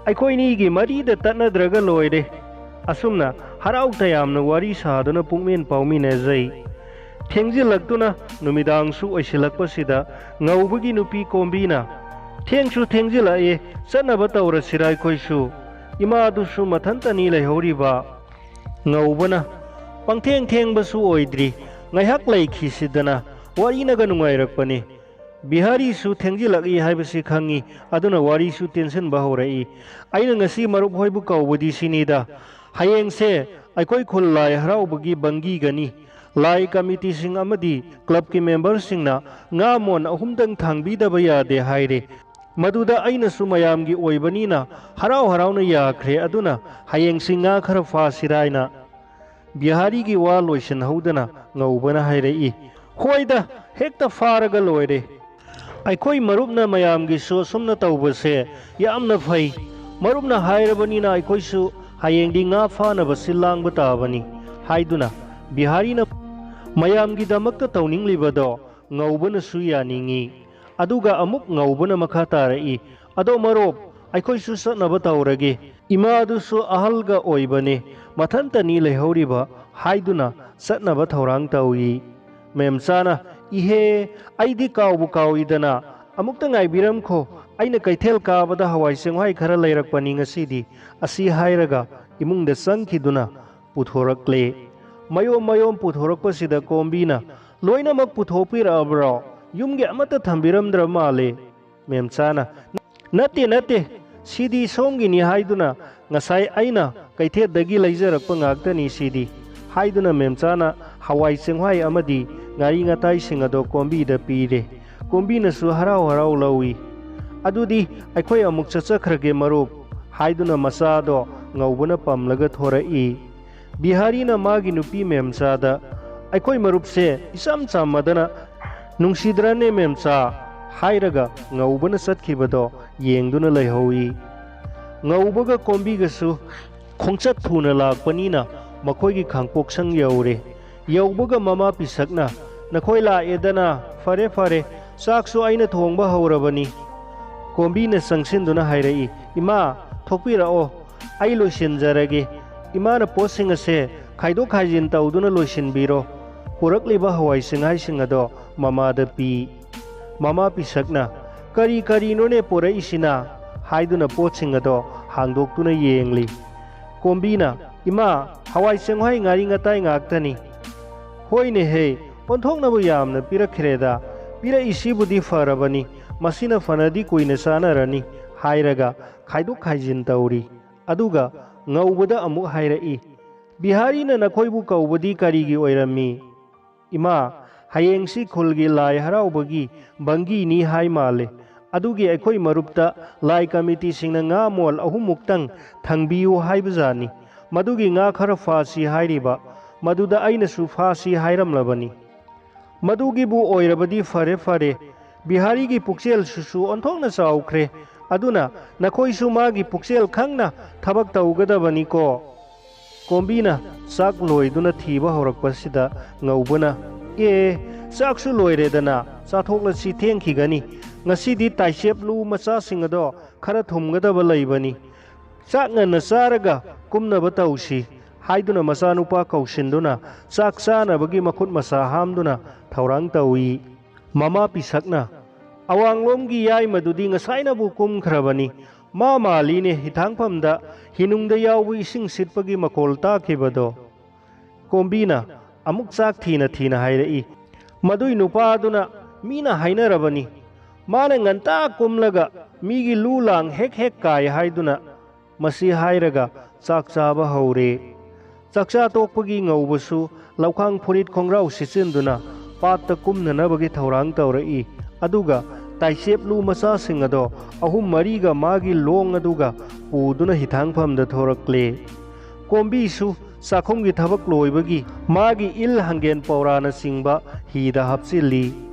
ꯑꯩꯈꯣꯏꯅꯤꯒꯤ ꯃꯔꯤꯗ ꯇꯠꯅꯗ꯭ꯔꯒ ꯂꯣꯏꯔꯦ꯫" ꯑꯁꯨꯝꯅ ꯍꯔꯥꯎ ꯇꯌꯥꯝꯅ ꯋꯥꯔꯤ ꯁꯥꯗꯨꯅ ꯄꯨꯛꯃꯦꯟ ꯄꯥꯎꯃꯤꯟꯅꯖꯩ꯫ ꯊꯦꯡꯖꯤꯜꯂꯛꯇꯨꯅ ꯅꯨꯃꯤꯗꯥꯡꯁꯨ ꯑꯣꯏꯁꯤꯜꯂꯛꯄꯁꯤꯗ ꯉꯧꯕꯒꯤ ꯅꯨꯄꯤ ꯀꯣꯝꯕꯤꯅ, "ꯊꯦꯡꯁꯨ ꯊꯦꯡꯖꯤꯜꯂꯛꯑꯦ, ꯆꯠꯅꯕ ꯇꯧꯔꯁꯤꯔ ꯑꯩꯈꯣꯏꯁꯨ?" ꯏꯃꯥꯗꯨꯁꯨ ꯃꯊꯟꯇꯅꯤ ꯂꯩꯍꯧꯔꯤꯕ꯫ ꯉꯧꯕꯅ, "ꯄꯪꯊꯦꯡ ꯊꯦꯡꯕꯁꯨ ꯑꯣꯏꯗ꯭ꯔꯤ, ꯉꯥꯏꯍꯥꯛ ꯂꯩꯈꯤꯁꯤꯗꯅ, ꯋꯥꯔꯤꯅꯒ ꯅꯨꯡꯉꯥꯏꯔꯛꯄꯅꯤ꯫ ꯕꯤꯍꯥꯔꯤꯁꯨ ꯊꯦꯡꯖꯤꯜꯂꯛꯏ ꯍꯥꯏꯕꯁꯤ ꯈꯪꯉꯤ, ꯑꯗꯨꯅ ꯋꯥꯔꯤꯁꯨ ꯇꯦꯟꯁꯤꯟꯕ ꯍꯧꯔꯛꯏ꯫ ꯑꯩꯅ ꯉꯁꯤ ꯃꯔꯨꯞ ꯍꯣꯏꯕꯨ ꯀꯧꯕꯗꯤ ꯁꯤꯅꯤꯗ, ꯍꯌꯦꯡꯁꯦ ꯑꯩꯈꯣꯏ ꯈꯨꯜ ꯂꯥꯏ ꯍꯔꯥꯎꯕꯒꯤ ꯕꯪꯒꯤꯒꯅꯤ꯫ ꯂꯥꯏ ꯀꯃꯤꯇꯤꯁꯤꯡ ꯑꯃꯗꯤ ꯀ꯭ꯂꯕꯀꯤ ꯃꯦꯝꯕꯔꯁꯤꯡꯅ ꯉꯥ ꯃꯣꯟ ꯑꯍꯨꯝꯗꯪ ꯊꯥꯡꯕꯤꯗꯕ ꯌꯥꯗꯦ ꯍꯥꯏꯔꯦ꯫ ꯃꯗꯨꯗ ꯑꯩꯅꯁꯨ ꯃꯌꯥꯝꯒꯤ ꯑꯣꯏꯕꯅꯤꯅ ꯍꯔꯥꯎ ꯍꯔꯥꯎꯅ ꯌꯥꯈ꯭ꯔꯦ꯫ ꯑꯗꯨꯅ ꯍꯌꯦꯡꯁꯤ ꯉꯥ ꯈꯔ ꯐꯥꯁꯤꯔꯥ ꯍꯥꯏꯅ" ꯕꯤꯍꯥꯔꯤꯒꯤ ꯋꯥ ꯂꯣꯏꯁꯤꯟꯍꯧꯗꯅ ꯉꯧꯕꯅ ꯍꯥꯏꯔꯛꯏ, "ꯍꯣꯏꯗ, ꯍꯦꯛꯇ ꯐꯥꯔꯒ ꯂꯣꯏꯔꯦ꯫ ꯑꯩꯈꯣꯏ ꯃꯔꯨꯞꯅ ꯃꯌꯥꯝꯒꯤꯁꯨ ꯑꯁꯨꯝꯅ ꯇꯧꯕꯁꯦ ꯌꯥꯝꯅ ꯐꯩ꯫ ꯃꯔꯨꯞꯅ ꯍꯥꯏꯔꯕꯅꯤꯅ ꯑꯩꯈꯣꯏꯁꯨ ꯍꯌꯦꯡꯗꯤ ꯉꯥ ꯐꯥꯅꯕ ꯁꯤꯜ ꯂꯥꯡꯕ ꯇꯥꯕꯅꯤ" ꯍꯥꯏꯗꯨꯅ ꯕꯤꯍꯥꯔꯤꯅ ꯃꯌꯥꯝꯒꯤꯗꯃꯛꯇ ꯇꯧꯅꯤꯡꯂꯤꯕꯗꯣ ꯉꯧꯕꯅꯁꯨ ꯌꯥꯅꯤꯡꯏ꯫ ꯑꯗꯨꯒ ꯑꯃꯨꯛ ꯉꯧꯕꯅ ꯃꯈꯥ ꯇꯥꯔꯛꯏ, "ꯑꯗꯣ ꯃꯔꯨꯞ, ꯑꯩꯈꯣꯏꯁꯨ ꯆꯠꯅꯕ ꯇꯧꯔꯒꯦ꯫ ꯏꯃꯥꯗꯨꯁꯨ ꯑꯍꯜꯒ ꯑꯣꯏꯕꯅꯦ, ꯃꯊꯟꯇꯅꯤ ꯂꯩꯍꯧꯔꯤꯕ" ꯍꯥꯏꯗꯨꯅ ꯆꯠꯅꯕ ꯊꯧꯔꯥꯡ ꯇꯧꯏ꯫ ꯃꯦꯝꯆꯥꯅ, "ꯏꯍꯦ, ꯑꯩꯗꯤ ꯀꯥꯎꯕꯨ ꯀꯥꯎꯏꯗꯅ, ꯑꯃꯨꯛꯇ ꯉꯥꯏꯕꯤꯔꯝꯈꯣ, ꯑꯩꯅ ꯀꯩꯊꯦꯜ ꯀꯥꯕꯗ ꯍꯋꯥꯏ ꯆꯦꯡꯋꯥꯏ ꯈꯔ ꯂꯩꯔꯛꯄꯅꯤ ꯉꯁꯤꯗꯤ" ꯑꯁꯤ ꯍꯥꯏꯔꯒ ꯏꯃꯨꯡꯗ ꯆꯪꯈꯤꯗꯨꯅ ꯄꯨꯊꯣꯔꯛꯂꯦ꯫ ꯃꯌꯣꯝ ꯃꯌꯣꯝ ꯄꯨꯊꯣꯔꯛꯄꯁꯤꯗ ꯀꯣꯝꯕꯤꯅ, "ꯂꯣꯏꯅꯃꯛ ꯄꯨꯊꯣꯛꯄꯤꯔꯛꯑꯕ꯭ꯔꯣ? ꯌꯨꯝꯒꯤ ꯑꯃꯠꯇ ꯊꯝꯕꯤꯔꯝꯗ꯭ꯔ ꯃꯥꯜꯂꯦ"꯫ ꯃꯦꯝꯆꯥꯅ, "ꯅꯠꯇꯦ, ꯅꯠꯇꯦ, ꯁꯤꯗꯤ ꯁꯣꯝꯒꯤꯅꯤ ꯍꯥꯏꯗꯨꯅ ꯉꯁꯥꯏ ꯑꯩꯅ ꯀꯩꯊꯦꯜꯗꯒꯤ ꯂꯩꯖꯔꯛꯄ ꯉꯥꯛꯇꯅꯤ ꯁꯤꯗꯤ" ꯍꯥꯏꯗꯨꯅ ꯃꯦꯝꯆꯥꯅ ꯍꯋꯥꯏ ꯆꯦꯡꯋꯥꯏ ꯑꯃꯗꯤ ꯉꯥꯔꯤ ꯉꯥꯇꯥꯏꯁꯤꯡ ꯑꯗꯣ ꯀꯣꯝꯕꯤꯗ ꯄꯤꯔꯦ꯫ ꯀꯣꯝꯕꯤꯅꯁꯨ ꯍꯔꯥꯎ ꯍꯔꯥꯎ ꯂꯧꯏ꯫ "ꯑꯗꯨꯗꯤ ꯑꯩꯈꯣꯏ ꯑꯃꯨꯛ ꯆꯠꯆꯈ꯭ꯔꯒꯦ ꯃꯔꯨꯞ" ꯍꯥꯏꯗꯨꯅ ꯃꯆꯥꯗꯣ ꯉꯧꯕꯅ ꯄꯝꯂꯒ ꯊꯣꯔꯛꯏ꯫ ꯕꯤꯍꯥꯔꯤꯅ ꯃꯥꯒꯤ ꯅꯨꯄꯤ ꯃꯦꯝꯆꯥꯗ, "ꯑꯩꯈꯣꯏ ꯃꯔꯨꯞꯁꯦ ꯏꯆꯝ ꯆꯝꯃꯗꯅ ꯅꯨꯡꯁꯤꯗ꯭ꯔꯅꯦ ꯃꯦꯝꯆꯥ?" ꯍꯥꯏꯔꯒ ꯉꯧꯕꯅ ꯆꯠꯈꯤꯕꯗꯣ ꯌꯦꯡꯗꯨꯅ ꯂꯩꯍꯧꯏ꯫ ꯉꯧꯕꯒ ꯀꯣꯝꯕꯤꯒꯁꯨ ꯈꯣꯡꯆꯠ ꯊꯨꯅ ꯂꯥꯛꯄꯅꯤꯅ ꯃꯈꯣꯏꯒꯤ ꯈꯥꯡꯄꯣꯛꯁꯪ ꯌꯧꯔꯦ꯫ ꯌꯧꯕꯒ ꯃꯃꯥ ꯄꯤꯁꯛꯅ, "ꯅꯈꯣꯏ ꯂꯥꯛꯑꯦꯗꯅ, ꯐꯔꯦ ꯐꯔꯦ, ꯆꯥꯛꯁꯨ ꯑꯩꯅ ꯊꯣꯡꯕ ꯍꯧꯔꯕꯅꯤ"꯫ ꯀꯣꯝꯕꯤꯅ ꯆꯪꯁꯤꯟꯗꯨꯅ ꯍꯥꯏꯔꯛꯏ, "ꯏꯃꯥ, ꯊꯣꯛꯄꯤꯔꯛꯑꯣ, ꯑꯩ ꯂꯣꯏꯁꯤꯟꯖꯔꯒꯦ꯫ ꯏꯃꯥꯅ ꯄꯣꯠꯁꯤꯡ ꯑꯁꯦ ꯈꯥꯏꯗꯣꯛ ꯈꯥꯏꯖꯤꯟ ꯇꯧꯗꯨꯅ ꯂꯣꯏꯁꯤꯟꯕꯤꯔꯣ"꯫ ꯄꯨꯔꯛꯂꯤꯕ ꯍꯋꯥꯏ ꯆꯦꯡꯋꯥꯏꯁꯤꯡ ꯑꯗꯣ ꯃꯃꯥꯗ ꯄꯤ꯫ ꯃꯃꯥ ꯄꯤꯁꯛꯅ, "ꯀꯔꯤ ꯀꯔꯤꯅꯣꯅꯦ ꯄꯨꯔꯛꯏꯁꯤꯅ?" ꯍꯥꯏꯗꯨꯅ ꯄꯣꯠꯁꯤꯡ ꯑꯗꯣ ꯍꯥꯡꯗꯣꯛꯇꯨꯅ ꯌꯦꯡꯂꯤ꯫ ꯀꯣꯝꯕꯤꯅ, "ꯏꯃꯥ, ꯍꯋꯥꯏ ꯆꯦꯡꯋꯥꯏ ꯉꯥꯔꯤ ꯉꯇꯥꯏ ꯉꯥꯛꯇꯅꯤ꯫" "ꯍꯣꯏꯅꯦꯍꯦ, ꯑꯣꯟꯊꯣꯛꯅꯕ ꯌꯥꯝꯅ ꯄꯤꯔꯛꯈ꯭ꯔꯦꯗ꯫ ꯄꯤꯔꯛꯏꯁꯤꯕꯨꯗꯤ ꯐꯔꯕꯅꯤ, ꯃꯁꯤꯅ ꯐꯅꯗꯤ ꯀꯨꯏꯅ ꯆꯥꯅꯔꯅꯤ" ꯍꯥꯏꯔꯒ ꯈꯥꯏꯗꯣꯛ ꯈꯥꯏꯖꯤꯟ ꯇꯧꯔꯤ꯫ ꯑꯗꯨꯒ ꯉꯧꯕꯗ ꯑꯃꯨꯛ ꯍꯥꯏꯔꯛꯏ, "ꯕꯤꯍꯥꯔꯤꯅ ꯅꯈꯣꯏꯕꯨ ꯀꯧꯕꯗꯤ ꯀꯔꯤꯒꯤ ꯑꯣꯏꯔꯝꯃꯤ?" "ꯏꯃꯥ, ꯍꯌꯦꯡꯁꯤ ꯈꯨꯜꯒꯤ ꯂꯥꯏ ꯍꯔꯥꯎꯕꯒꯤ ꯕꯪꯒꯤꯅꯤ ꯍꯥꯏ ꯃꯥꯜꯂꯦ꯫ ꯑꯗꯨꯒꯤ ꯑꯩꯈꯣꯏ ꯃꯔꯨꯞꯇ ꯂꯥꯏ ꯀꯃꯤꯇꯤꯁꯤꯡꯅ ꯉꯥ ꯃꯣꯜ ꯑꯍꯨꯝꯃꯨꯛꯇꯪ ꯊꯪꯕꯤꯌꯨ ꯍꯥꯏꯕꯖꯥꯠꯅꯤ꯫ ꯃꯗꯨꯒꯤ ꯉꯥ ꯈꯔ ꯐꯥꯁꯤ ꯍꯥꯏꯔꯤꯕ꯫ ꯃꯗꯨꯗ ꯑꯩꯅꯁꯨ ꯐꯥꯁꯤ ꯍꯥꯏꯔꯝꯂꯕꯅꯤ꯫ ꯃꯗꯨꯒꯤꯕꯨ ꯑꯣꯏꯔꯕꯗꯤ ꯐꯔꯦ ꯐꯔꯦ꯫ ꯕꯤꯍꯥꯔꯤꯒꯤ ꯄꯨꯛꯆꯦꯜꯁꯤꯁꯨ ꯑꯣꯟꯊꯣꯛꯅ ꯆꯥꯎꯈ꯭ꯔꯦ꯫ ꯑꯗꯨꯅ ꯅꯈꯣꯏꯁꯨ ꯃꯥꯒꯤ ꯄꯨꯛꯆꯦꯜ ꯈꯪꯅ ꯊꯕꯛ ꯇꯧꯒꯗꯕꯅꯤꯀꯣ꯫" ꯀꯣꯝꯕꯤꯅ ꯆꯥꯛ ꯂꯣꯏꯗꯨꯅ ꯊꯤꯕ ꯍꯧꯔꯛꯄꯁꯤꯗ ꯉꯧꯕꯅ, "ꯑꯦ, ꯆꯥꯛꯁꯨ ꯂꯣꯏꯔꯦꯗꯅ, ꯆꯥꯊꯣꯛꯂꯁꯤ, ꯊꯦꯡꯈꯤꯒꯅꯤ꯫ ꯉꯁꯤꯗꯤ ꯇꯥꯏꯆꯦꯞꯂꯨ ꯃꯆꯥꯁꯤꯡ ꯑꯗꯣ ꯈꯔ ꯊꯨꯝꯒꯗꯕ ꯂꯩꯕꯅꯤ꯫ ꯆꯥꯛ ꯉꯟꯅ ꯆꯥꯔꯒ ꯀꯨꯝꯅꯕ ꯇꯧꯁꯤ" ꯍꯥꯏꯗꯨꯅ ꯃꯆꯥꯅꯨꯄꯥ ꯀꯧꯁꯤꯟꯗꯨꯅ ꯆꯥꯛ ꯆꯥꯅꯕꯒꯤ ꯃꯈꯨꯠ ꯃꯁꯥ ꯍꯥꯝꯗꯨꯅ ꯊꯧꯔꯥꯡ ꯇꯧꯏ꯫ ꯃꯃꯥ ꯄꯤꯁꯛꯅ, "ꯑꯋꯥꯡꯂꯣꯝꯒꯤ ꯌꯥꯏꯃꯗꯨꯗꯤ ꯉꯁꯥꯏꯅꯕꯨ ꯀꯨꯝꯈ꯭ꯔꯕꯅꯤ꯫ ꯃꯥ ꯃꯥꯜꯂꯤꯅꯦ ꯍꯤꯊꯥꯡꯐꯝꯗ ꯍꯤꯅꯨꯡꯗ ꯌꯥꯎꯕ ꯏꯁꯤꯡ ꯁꯤꯠꯄꯒꯤ ꯃꯈꯣꯜ ꯇꯥꯈꯤꯕꯗꯣ꯫" ꯀꯣꯝꯕꯤꯅ ꯑꯃꯨꯛ ꯆꯥꯛ ꯊꯤꯅ ꯊꯤꯅ ꯍꯥꯏꯔꯛꯏ, "ꯃꯗꯨꯏ ꯅꯨꯄꯥꯗꯨꯅ ꯃꯤꯅ ꯍꯥꯏꯅꯔꯕꯅꯤ꯫ ꯃꯥꯅ ꯉꯟꯇꯥ ꯀꯨꯝꯂꯒ ꯃꯤꯒꯤ ꯂꯨ ꯂꯥꯡ ꯍꯦꯛ ꯍꯦꯛ ꯀꯥꯏ ꯍꯥꯏꯗꯨꯅ꯫" ꯃꯁꯤ ꯍꯥꯏꯔꯒ ꯆꯥꯛ ꯆꯥꯕ ꯍꯧꯔꯦ꯫ ꯆꯥꯛꯆꯥ ꯇꯣꯛꯄꯒꯤ ꯉꯧꯕꯁꯨ ꯂꯧꯈꯥꯡ ꯐꯨꯔꯤꯠ ꯈꯣꯡꯒ꯭ꯔꯥꯎ ꯁꯤꯠꯆꯤꯟꯗꯨꯅ ꯄꯥꯠꯇ ꯀꯨꯝꯅꯅꯕꯒꯤ ꯊꯧꯔꯥꯡ ꯇꯧꯔꯛꯏ꯫ ꯑꯗꯨꯒ ꯇꯥꯏꯆꯦꯞꯂꯨ ꯃꯆꯥꯁꯤꯡ ꯑꯗꯣ ꯑꯍꯨꯝ ꯃꯔꯤꯒ ꯃꯥꯒꯤ ꯂꯣꯡ ꯑꯗꯨꯒ ꯄꯨꯗꯨꯅ ꯍꯤꯊꯥꯡꯐꯝꯗ ꯊꯣꯔꯛꯂꯦ꯫ ꯀꯣꯝꯕꯤꯁꯨ ꯆꯥꯛꯈꯨꯝꯒꯤ ꯊꯕꯛ ꯂꯣꯏꯕꯒꯤ ꯃꯥꯒꯤ ꯏꯜ ꯍꯪꯒꯦꯟ ꯄꯧꯔꯥꯅꯆꯤꯡꯕ ꯍꯤꯗ ꯍꯥꯞꯆꯤꯜꯂꯤ꯫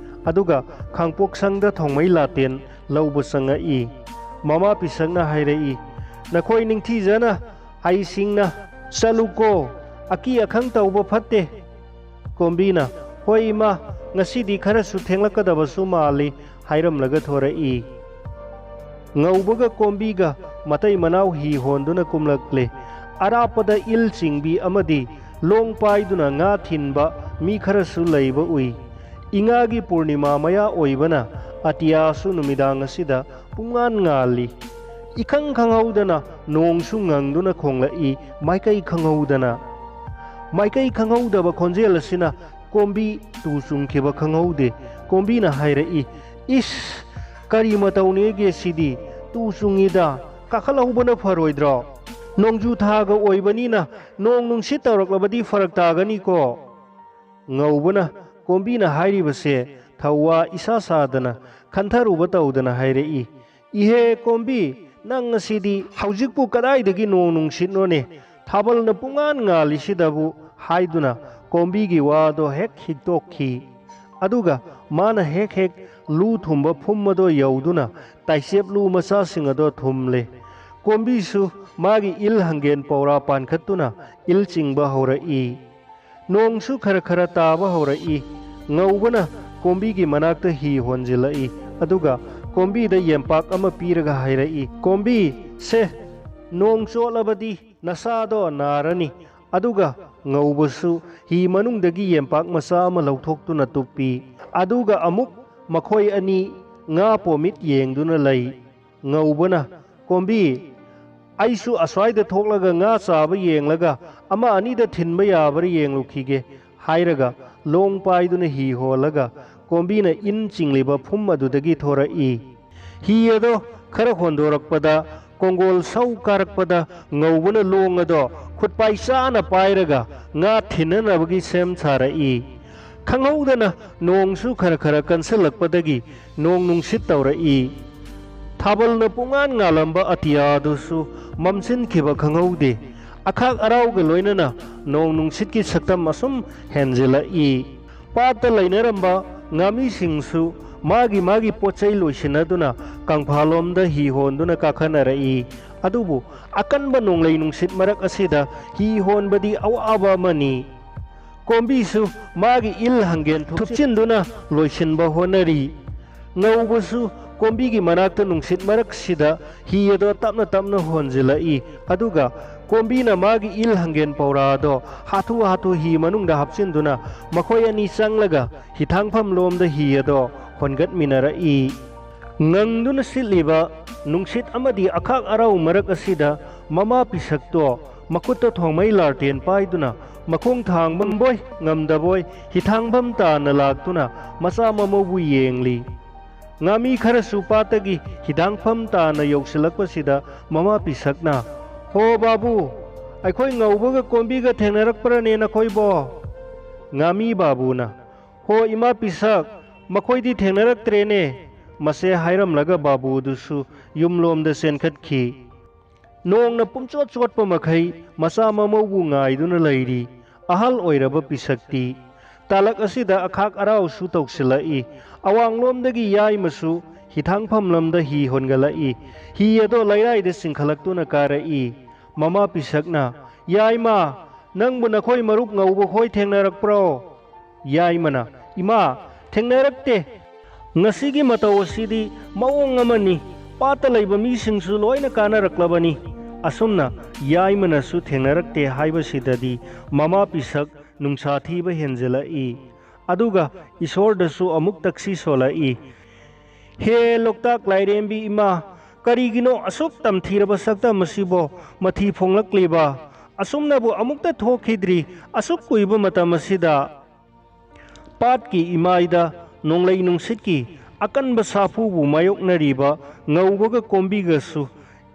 ꯑꯗꯨꯒ ꯈꯥꯡꯄꯣꯛꯁꯪꯗ ꯊꯣꯡꯃꯩ ꯂꯥꯇꯦꯟ ꯂꯧꯕ ꯆꯪꯉꯛꯏ꯫ ꯃꯃꯥ ꯄꯤꯁꯛꯅ ꯍꯥꯏꯔꯛꯏ, "ꯅꯈꯣꯏ ꯅꯤꯡꯊꯤꯖꯅ ꯍꯩꯁꯤꯡꯅ ꯆꯠꯂꯨꯀꯣ, ꯑꯀꯤ ꯑꯈꯪ ꯇꯧꯕ ꯐꯠꯇꯦ꯫" ꯀꯣꯝꯕꯤꯅ, "ꯍꯣꯏ ꯏꯃꯥ, ꯉꯁꯤꯗꯤ ꯈꯔꯁꯨ ꯊꯦꯡꯂꯛꯀꯗꯕꯁꯨ ꯃꯥꯜꯂꯤ" ꯍꯥꯏꯔꯝꯂꯒ ꯊꯣꯔꯛꯏ꯫ ꯉꯧꯕꯒ ꯀꯣꯝꯕꯤꯒ ꯃꯇꯩ ꯃꯅꯥꯎ ꯍꯤ ꯍꯣꯟꯗꯨꯅ ꯀꯨꯝꯂꯛꯂꯦ꯫ ꯑꯔꯥꯞꯄꯗ ꯏꯜ ꯆꯤꯡꯕꯤ ꯑꯃꯗꯤ ꯂꯣꯡ ꯄꯥꯏꯗꯨꯅ ꯉꯥ ꯊꯤꯟꯕ ꯃꯤ ꯈꯔꯁꯨ ꯂꯩꯕ ꯎꯏ꯫ ꯏꯉꯥꯒꯤ ꯄꯨꯔꯅꯤꯃꯥ ꯃꯌꯥ ꯑꯣꯏꯕꯅ ꯑꯇꯤꯌꯥꯁꯨ ꯅꯨꯃꯤꯗꯥꯡ ꯑꯁꯤꯗ ꯄꯨꯡꯉꯥꯟ ꯉꯥꯜꯂꯤ꯫ ꯏꯈꯪ ꯈꯪꯍꯧꯗꯅ ꯅꯣꯡꯁꯨ ꯉꯪꯗꯨꯅ ꯈꯣꯡꯂꯛꯏ, ꯃꯥꯏꯀꯩ ꯈꯪꯍꯧꯗꯅ꯫ ꯃꯥꯏꯀꯩ ꯈꯪꯍꯧꯗꯕ ꯈꯣꯟꯖꯦꯜ ꯑꯁꯤꯅ ꯀꯣꯝꯕꯤ ꯇꯨ ꯆꯨꯡꯈꯤꯕ ꯈꯪꯍꯧꯗꯦ꯫ ꯀꯣꯝꯕꯤꯅ ꯍꯥꯏꯔꯛꯏ, "ꯏꯁ, ꯀꯔꯤ ꯃꯇꯧꯅꯦꯒꯦ ꯁꯤꯗꯤ? ꯇꯨ ꯆꯨꯡꯉꯤꯗ, ꯀꯥꯈꯠꯍꯧꯕꯅ ꯐꯔꯣꯏꯗ꯭ꯔꯣ? ꯅꯣꯡꯖꯨ ꯊꯥꯒ ꯑꯣꯏꯕꯅꯤꯅ ꯅꯣꯡ ꯅꯨꯡꯁꯤꯠ ꯇꯧꯔꯛꯂꯕꯗꯤ ꯐꯔꯛ ꯇꯥꯒꯅꯤꯀꯣ?" ꯉꯧꯕꯅ ꯀꯣꯝꯕꯤꯅ ꯍꯥꯏꯔꯤꯕꯁꯦ ꯊꯧꯋꯥ ꯏꯁꯥ ꯁꯥꯗꯅ, ꯈꯟꯊꯔꯨꯕ ꯇꯧꯗꯅ ꯍꯥꯏꯔꯛꯏ, "ꯏꯍꯦ ꯀꯣꯝꯕꯤ, ꯅꯪ ꯑꯁꯤꯗꯤ ꯍꯧꯖꯤꯛꯄꯨ ꯀꯗꯥꯏꯗꯒꯤ ꯅꯣꯡ ꯅꯨꯡꯁꯤꯠꯅꯣꯅꯦ? ꯊꯥꯕꯜꯅ ꯄꯨꯡꯉꯥꯟ ꯉꯥꯜꯂꯤꯁꯤꯗꯕꯨ" ꯍꯥꯏꯗꯨꯅ ꯀꯣꯝꯕꯤꯒꯤ ꯋꯥꯗꯣ ꯍꯦꯛ ꯍꯤꯛꯇꯣꯛꯈꯤ꯫ ꯑꯗꯨꯒ ꯃꯥꯅ ꯍꯦꯛ ꯍꯦꯛ ꯂꯨ ꯊꯨꯝꯕ ꯐꯨꯝ ꯑꯗꯣ ꯌꯧꯗꯨꯅ ꯇꯥꯏꯆꯦꯞ ꯂꯨ ꯃꯆꯥꯁꯤꯡ ꯑꯗꯣ ꯊꯨꯝꯂꯦ꯫ ꯀꯣꯝꯕꯤꯁꯨ ꯃꯥꯒꯤ ꯏꯜ ꯍꯪꯒꯦꯟ ꯄꯧꯔꯥ ꯄꯥꯟꯈꯠꯇꯨꯅ ꯏꯜ ꯆꯤꯡꯕ ꯍꯧꯔꯛꯏ꯫ ꯅꯣꯡꯁꯨ ꯈꯔ ꯈꯔ ꯇꯥꯕ ꯍꯧꯔꯛꯏ꯫ ꯉꯧꯕꯅ ꯀꯣꯝꯕꯤꯒꯤ ꯃꯅꯥꯛꯇ ꯍꯤ ꯍꯣꯟꯖꯤꯜꯂꯛꯏ꯫ ꯑꯗꯨꯒ ꯀꯣꯝꯕꯤꯗ ꯌꯦꯝꯄꯥꯛ ꯑꯃ ꯄꯤꯔꯒ ꯍꯥꯏꯔꯛꯏ, "ꯀꯣꯝꯕꯤ, ꯁꯦ, ꯅꯣꯡ ꯆꯣꯠꯂꯕꯗꯤ ꯅꯁꯥꯗꯣ ꯅꯥꯔꯅꯤ"꯫ ꯑꯗꯨꯒ ꯉꯧꯕꯁꯨ ꯍꯤ ꯃꯅꯨꯡꯗꯒꯤ ꯌꯦꯝꯄꯥꯛ ꯃꯆꯥ ꯑꯃ ꯂꯧꯊꯣꯛꯇꯨꯅ ꯇꯨꯞꯄꯤ꯫ ꯑꯗꯨꯒ ꯑꯃꯨꯛ ꯃꯈꯣꯏ ꯑꯅꯤ ꯉꯥ ꯄꯣꯃꯤꯠ ꯌꯦꯡꯗꯨꯅ ꯂꯩ꯫ ꯉꯧꯕꯅ, "ꯀꯣꯝꯕꯤ, ꯑꯩꯁꯨ ꯑꯁ꯭ꯋꯥꯏꯗ ꯊꯣꯛꯂꯒ ꯉꯥ ꯆꯥꯕ ꯌꯦꯡꯂꯒ ꯑꯃ ꯑꯅꯤꯗ ꯊꯤꯟꯕ ꯌꯥꯕ꯭ꯔꯥ ꯌꯦꯡꯂꯨꯈꯤꯒꯦ" ꯍꯥꯏꯔꯒ ꯂꯣꯡ ꯄꯥꯏꯗꯨꯅ ꯍꯤ ꯍꯣꯜꯂꯒ ꯀꯣꯝꯕꯤꯅ ꯏꯟ ꯆꯤꯡꯂꯤꯕ ꯐꯨꯝ ꯑꯗꯨꯗꯒꯤ ꯊꯣꯔꯛꯏ꯫ ꯍꯤ ꯑꯗꯣ ꯈꯔ ꯍꯣꯟꯗꯣꯔꯛꯄꯗ, ꯀꯣꯡꯒꯣꯜ ꯁꯧ ꯀꯥꯔꯛꯄꯗ ꯉꯧꯕꯅ ꯂꯣꯡ ꯑꯗꯣ ꯈꯨꯠꯄꯥꯏ ꯆꯥꯅ ꯄꯥꯏꯔꯒ ꯉꯥ ꯊꯤꯟꯅꯅꯕꯒꯤ ꯁꯦꯝ ꯁꯥꯔꯛꯏ꯫ ꯈꯪꯍꯧꯗꯅ ꯅꯣꯡꯁꯨ ꯈꯔ ꯈꯔ ꯀꯟꯁꯤꯜꯂꯛꯄꯗꯒꯤ ꯅꯣꯡ ꯅꯨꯡꯁꯤꯠ ꯇꯧꯔꯛꯏ꯫ ꯊꯥꯕꯜꯅ ꯄꯨꯡꯉꯥꯟ ꯉꯥꯜꯂꯝꯕ ꯑꯇꯤꯌꯥꯗꯨꯁꯨ ꯃꯝꯁꯤꯟꯈꯤꯕ ꯈꯪꯍꯧꯗꯦ꯫ ꯑꯈꯥꯛ ꯑꯔꯥꯎꯒ ꯂꯣꯏꯅꯅ ꯅꯣꯡ ꯅꯨꯡꯁꯤꯠꯀꯤ ꯁꯛꯇꯝ ꯑꯁꯨꯝ ꯍꯦꯟꯖꯤꯜꯂꯛꯏ꯫ ꯄꯥꯠꯇ ꯂꯩꯅꯔꯝꯕ ꯉꯥꯃꯤꯁꯤꯡꯁꯨ ꯃꯥꯒꯤ ꯃꯥꯒꯤ ꯄꯣꯠ ꯆꯩ ꯂꯣꯏꯁꯤꯟꯅꯗꯨꯅ ꯀꯪꯐꯥꯜꯂꯣꯝꯗ ꯍꯤ ꯍꯣꯟꯗꯨꯅ ꯀꯥꯈꯠꯅꯔꯛꯏ꯫ ꯑꯗꯨꯕꯨ ꯑꯀꯟꯕ ꯅꯣꯡꯂꯩ ꯅꯨꯡꯁꯤꯠ ꯃꯔꯛ ꯑꯁꯤꯗ ꯍꯤ ꯍꯣꯟꯕꯗꯤ ꯑꯋꯥꯕ ꯑꯃꯅꯤ꯫ ꯀꯣꯝꯕꯤꯁꯨ ꯃꯥꯒꯤ ꯏꯜ ꯍꯪꯒꯦꯟ ꯊꯨꯞꯆꯤꯟꯗꯨꯅ ꯂꯣꯏꯁꯤꯟꯕ ꯍꯣꯠꯅꯔꯤ꯫ ꯉꯧꯕꯁꯨ ꯀꯣꯝꯕꯤꯒꯤ ꯃꯅꯥꯛꯇ ꯅꯨꯡꯁꯤꯠ ꯃꯔꯛꯁꯤꯗ ꯍꯤ ꯑꯗꯣ ꯇꯞꯅ ꯇꯞꯅ ꯍꯣꯟꯖꯤꯜꯂꯛꯏ꯫ ꯑꯗꯨꯒ ꯀꯣꯝꯕꯤꯅ ꯃꯥꯒꯤ ꯏꯜ ꯍꯪꯒꯦꯟ ꯄꯧꯔꯥ ꯑꯗꯣ ꯍꯥꯊꯨ ꯍꯥꯊꯨ ꯍꯤ ꯃꯅꯨꯡꯗ ꯍꯥꯞꯆꯤꯟꯗꯨꯅ ꯃꯈꯣꯏ ꯑꯅꯤ ꯆꯪꯂꯒ ꯍꯤꯊꯥꯡꯐꯝ ꯂꯣꯝꯗ ꯍꯤ ꯑꯗꯣ ꯍꯣꯟꯒꯠꯃꯤꯟꯅꯔꯛꯏ꯫ ꯉꯪꯗꯨꯅ ꯁꯤꯠꯂꯤꯕ ꯅꯨꯡꯁꯤꯠ ꯑꯃꯗꯤ ꯑꯈꯥꯛ ꯑꯔꯥꯎ ꯃꯔꯛ ꯑꯁꯤꯗ ꯃꯃꯥ ꯄꯤꯁꯛꯇꯣ ꯃꯈꯨꯠꯇ ꯊꯣꯡꯃꯩ ꯂꯥꯔꯇꯦꯟ ꯄꯥꯏꯗꯨꯅ ꯃꯈꯣꯡ ꯊꯥꯡꯕ ꯉꯝꯕꯣꯏ ꯉꯝꯗꯕꯣꯏ ꯍꯤꯊꯥꯡꯐꯝ ꯇꯥꯅ ꯂꯥꯛꯇꯨꯅ ꯃꯆꯥ ꯃꯃꯧꯕꯨ ꯌꯦꯡꯂꯤ꯫ ꯉꯥꯃꯤ ꯈꯔꯁꯨ ꯄꯥꯠꯇꯒꯤ ꯍꯤꯊꯥꯡꯐꯝ ꯇꯥꯅ ꯌꯧꯁꯤꯜꯂꯛꯄꯁꯤꯗ ꯃꯃꯥ ꯄꯤꯁꯛꯅ, "ꯍꯣ ꯕꯥꯕꯨ, ꯑꯩꯈꯣꯏ ꯉꯧꯕꯒ ꯀꯣꯝꯕꯤꯒ ꯊꯦꯡꯅꯔꯛꯄ꯭ꯔꯅꯦ ꯅꯈꯣꯏꯕꯣ?" ꯉꯥꯃꯤ ꯕꯥꯕꯨꯅ, "ꯍꯣ ꯏꯃꯥ ꯄꯤꯁꯛ, ꯃꯈꯣꯏꯗꯤ ꯊꯦꯡꯅꯔꯛꯇ꯭ꯔꯦꯅꯦ"꯫ ꯃꯁꯦ ꯍꯥꯏꯔꯝꯂꯒ ꯕꯥꯕꯨꯗꯨꯁꯨ ꯌꯨꯝꯂꯣꯝꯗ ꯆꯦꯟꯈꯠꯈꯤ꯫ ꯅꯣꯡꯅ ꯄꯨꯝꯆꯣꯠ ꯆꯣꯠꯄ ꯃꯈꯩ ꯃꯆꯥ ꯃꯃꯧꯕꯨ ꯉꯥꯏꯗꯨꯅ ꯂꯩꯔꯤ꯫ ꯑꯍꯜ ꯑꯣꯏꯔꯕ ꯄꯤꯁꯛꯇꯤ ꯇꯥꯂꯛ ꯑꯁꯤꯗ ꯑꯈꯥꯛ ꯑꯔꯥꯎꯁꯨ ꯇꯧꯁꯤꯜꯂꯛꯏ꯫ ꯑꯋꯥꯡꯂꯣꯝꯗꯒꯤ ꯌꯥꯏꯃꯁꯨ ꯍꯤꯊꯥꯡꯐꯝ ꯂꯝꯗ ꯍꯤ ꯍꯣꯟꯒꯠꯂꯛꯏ꯫ ꯍꯤ ꯑꯗꯣ ꯂꯩꯔꯥꯏꯗ ꯆꯤꯡꯈꯠꯂꯛꯇꯨꯅ ꯀꯥꯔꯛꯏ꯫ ꯃꯃꯥ ꯄꯤꯁꯛꯅ, "ꯌꯥꯏꯃ, ꯅꯪꯕꯨ ꯅꯈꯣꯏ ꯃꯔꯨꯞ ꯉꯧꯕ ꯈꯣꯏ ꯊꯦꯡꯅꯔꯛꯄ꯭ꯔꯣ?" ꯌꯥꯏꯃꯅ, "ꯏꯃꯥ, ꯊꯦꯡꯅꯔꯛꯇꯦ꯫ ꯉꯁꯤꯒꯤ ꯃꯇꯧ ꯑꯁꯤꯗꯤ ꯃꯑꯣꯡ ꯑꯃꯅꯤ꯫ ꯄꯥꯠꯇ ꯂꯩꯕ ꯃꯤꯁꯤꯡꯁꯨ ꯂꯣꯏꯅ ꯀꯥꯅꯔꯛꯂꯕꯅꯤ"꯫ ꯑꯁꯨꯝꯅ ꯌꯥꯏꯃꯅꯁꯨ ꯊꯦꯡꯅꯔꯛꯇꯦ ꯍꯥꯏꯕꯁꯤꯗꯗꯤ ꯃꯃꯥ ꯄꯤꯁꯛ ꯅꯨꯡꯁꯥ ꯊꯤꯕ ꯍꯦꯟꯖꯤꯜꯂꯛꯏ꯫ ꯑꯗꯨꯒ ꯏꯁꯣꯔꯗꯁꯨ ꯑꯃꯨꯛ ꯇꯛꯁꯤ ꯁꯣꯜꯂꯛꯏ꯫ "ꯍꯦ ꯂꯣꯛꯇꯥꯛ ꯂꯥꯏꯔꯦꯝꯕꯤ ꯏꯃꯥ, ꯀꯔꯤꯒꯤꯅꯣ ꯑꯁꯨꯛ ꯇꯝꯊꯤꯔꯕ ꯁꯛꯇꯝ ꯑꯁꯤꯕꯣ ꯃꯊꯤ ꯐꯣꯡꯂꯛꯂꯤꯕ? ꯑꯁꯨꯝꯅꯕꯨ ꯑꯃꯨꯛꯇ ꯊꯣꯛꯈꯤꯗ꯭ꯔꯤ ꯑꯁꯨꯛ ꯀꯨꯏꯕ ꯃꯇꯝ ꯑꯁꯤꯗ"꯫ ꯄꯥꯠꯀꯤ ꯏꯃꯥꯏꯗ ꯅꯣꯡꯂꯩ ꯅꯨꯡꯁꯤꯠꯀꯤ ꯑꯀꯟꯕ ꯁꯥꯐꯨꯕꯨ ꯃꯥꯌꯣꯛꯅꯔꯤꯕ ꯉꯧꯕꯒ ꯀꯣꯝꯕꯤꯒꯁꯨ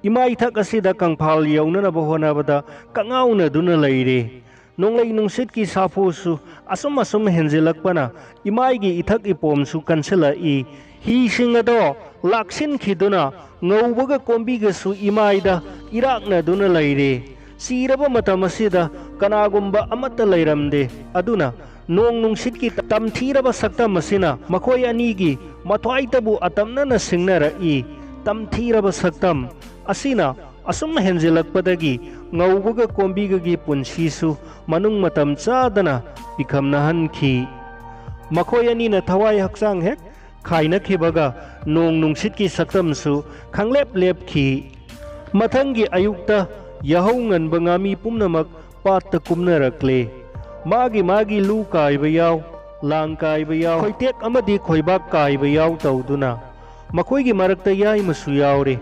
ꯏꯃꯥꯏꯊꯛ ꯑꯁꯤꯗ ꯀꯪꯐꯥꯜ ꯌꯧꯅꯅꯕ ꯍꯣꯠꯅꯕꯗ ꯀꯉꯥꯎꯅꯗꯨꯅ ꯂꯩꯔꯦ꯫ ꯅꯣꯡꯂꯩ ꯅꯨꯡꯁꯤꯠꯀꯤ ꯁꯥꯐꯨꯁꯨ ꯑꯁꯨꯝ ꯑꯁꯨꯝ ꯍꯦꯟꯖꯤꯜꯂꯛꯄꯅ ꯏꯃꯥꯏꯒꯤ ꯏꯊꯛ ꯏꯄꯣꯝꯁꯨ ꯀꯟꯁꯤꯜꯂꯛꯏ꯫ ꯍꯤꯁꯤꯡ ꯑꯗꯣ ꯂꯥꯛꯁꯤꯟꯈꯤꯗꯨꯅ ꯉꯧꯕꯒ ꯀꯣꯝꯕꯤꯒꯁꯨ ꯏꯃꯥꯏꯗ ꯏꯔꯥꯛꯅꯗꯨꯅ ꯂꯩꯔꯦ꯫ ꯆꯤꯔꯕ ꯃꯇꯝ ꯑꯁꯤꯗ ꯀꯅꯥꯒꯨꯝꯕ ꯑꯃꯠꯇ ꯂꯩꯔꯝꯗꯦ꯫ ꯑꯗꯨꯅ ꯅꯣꯡ ꯅꯨꯡꯁꯤꯠꯀꯤ ꯇꯝꯊꯤꯔꯕ ꯁꯛꯇꯝ ꯑꯁꯤꯅ ꯃꯈꯣꯏ ꯑꯅꯤꯒꯤ ꯃꯊ꯭ꯋꯥꯏꯇꯕꯨ ꯑꯇꯝꯅꯅ ꯁꯤꯡꯅꯔꯛꯏ꯫ ꯇꯝꯊꯤꯔꯕ ꯁꯛꯇꯝ ꯑꯁꯤꯅ ꯑꯁꯨꯝ ꯍꯦꯟꯖꯤꯜꯂꯛꯄꯗꯒꯤ ꯉꯧꯕꯒ ꯀꯣꯝꯕꯤꯒꯒꯤ ꯄꯨꯟꯁꯤꯁꯨ ꯃꯅꯨꯡ ꯃꯇꯝ ꯆꯥꯗꯅ ꯄꯤꯈꯝꯅꯍꯟꯈꯤ꯫ ꯃꯈꯣꯏ ꯑꯅꯤꯅ ꯊꯋꯥꯏ ꯍꯛꯆꯥꯡ ꯍꯦꯛ ꯈꯥꯏꯅꯈꯤꯕꯒ ꯅꯣꯡ ꯅꯨꯡꯁꯤꯠꯀꯤ ꯁꯛꯇꯝꯁꯨ ꯈꯪꯂꯦꯞ ꯂꯦꯞꯈꯤ꯫ ꯃꯊꯪꯒꯤ ꯑꯌꯨꯛꯇ ꯌꯥꯍꯧ ꯉꯟꯕ ꯉꯥꯃꯤ ꯄꯨꯝꯅꯃꯛ ꯄꯥꯠꯇ ꯀꯨꯝꯅꯔꯛꯂꯦ꯫ ꯃꯥꯒꯤ ꯃꯥꯒꯤ ꯂꯨ ꯀꯥꯏꯕ ꯌꯥꯎ, ꯂꯥꯡ ꯀꯥꯏꯕ ꯌꯥꯎ, ꯈꯣꯏꯇꯦꯛ ꯑꯃꯗꯤ ꯈꯣꯏꯕꯥꯛ ꯀꯥꯏꯕ ꯌꯥꯎ ꯇꯧꯗꯨꯅ ꯃꯈꯣꯏꯒꯤ ꯃꯔꯛꯇ ꯌꯥꯏꯃꯁꯨ ꯌꯥꯎꯔꯦ꯫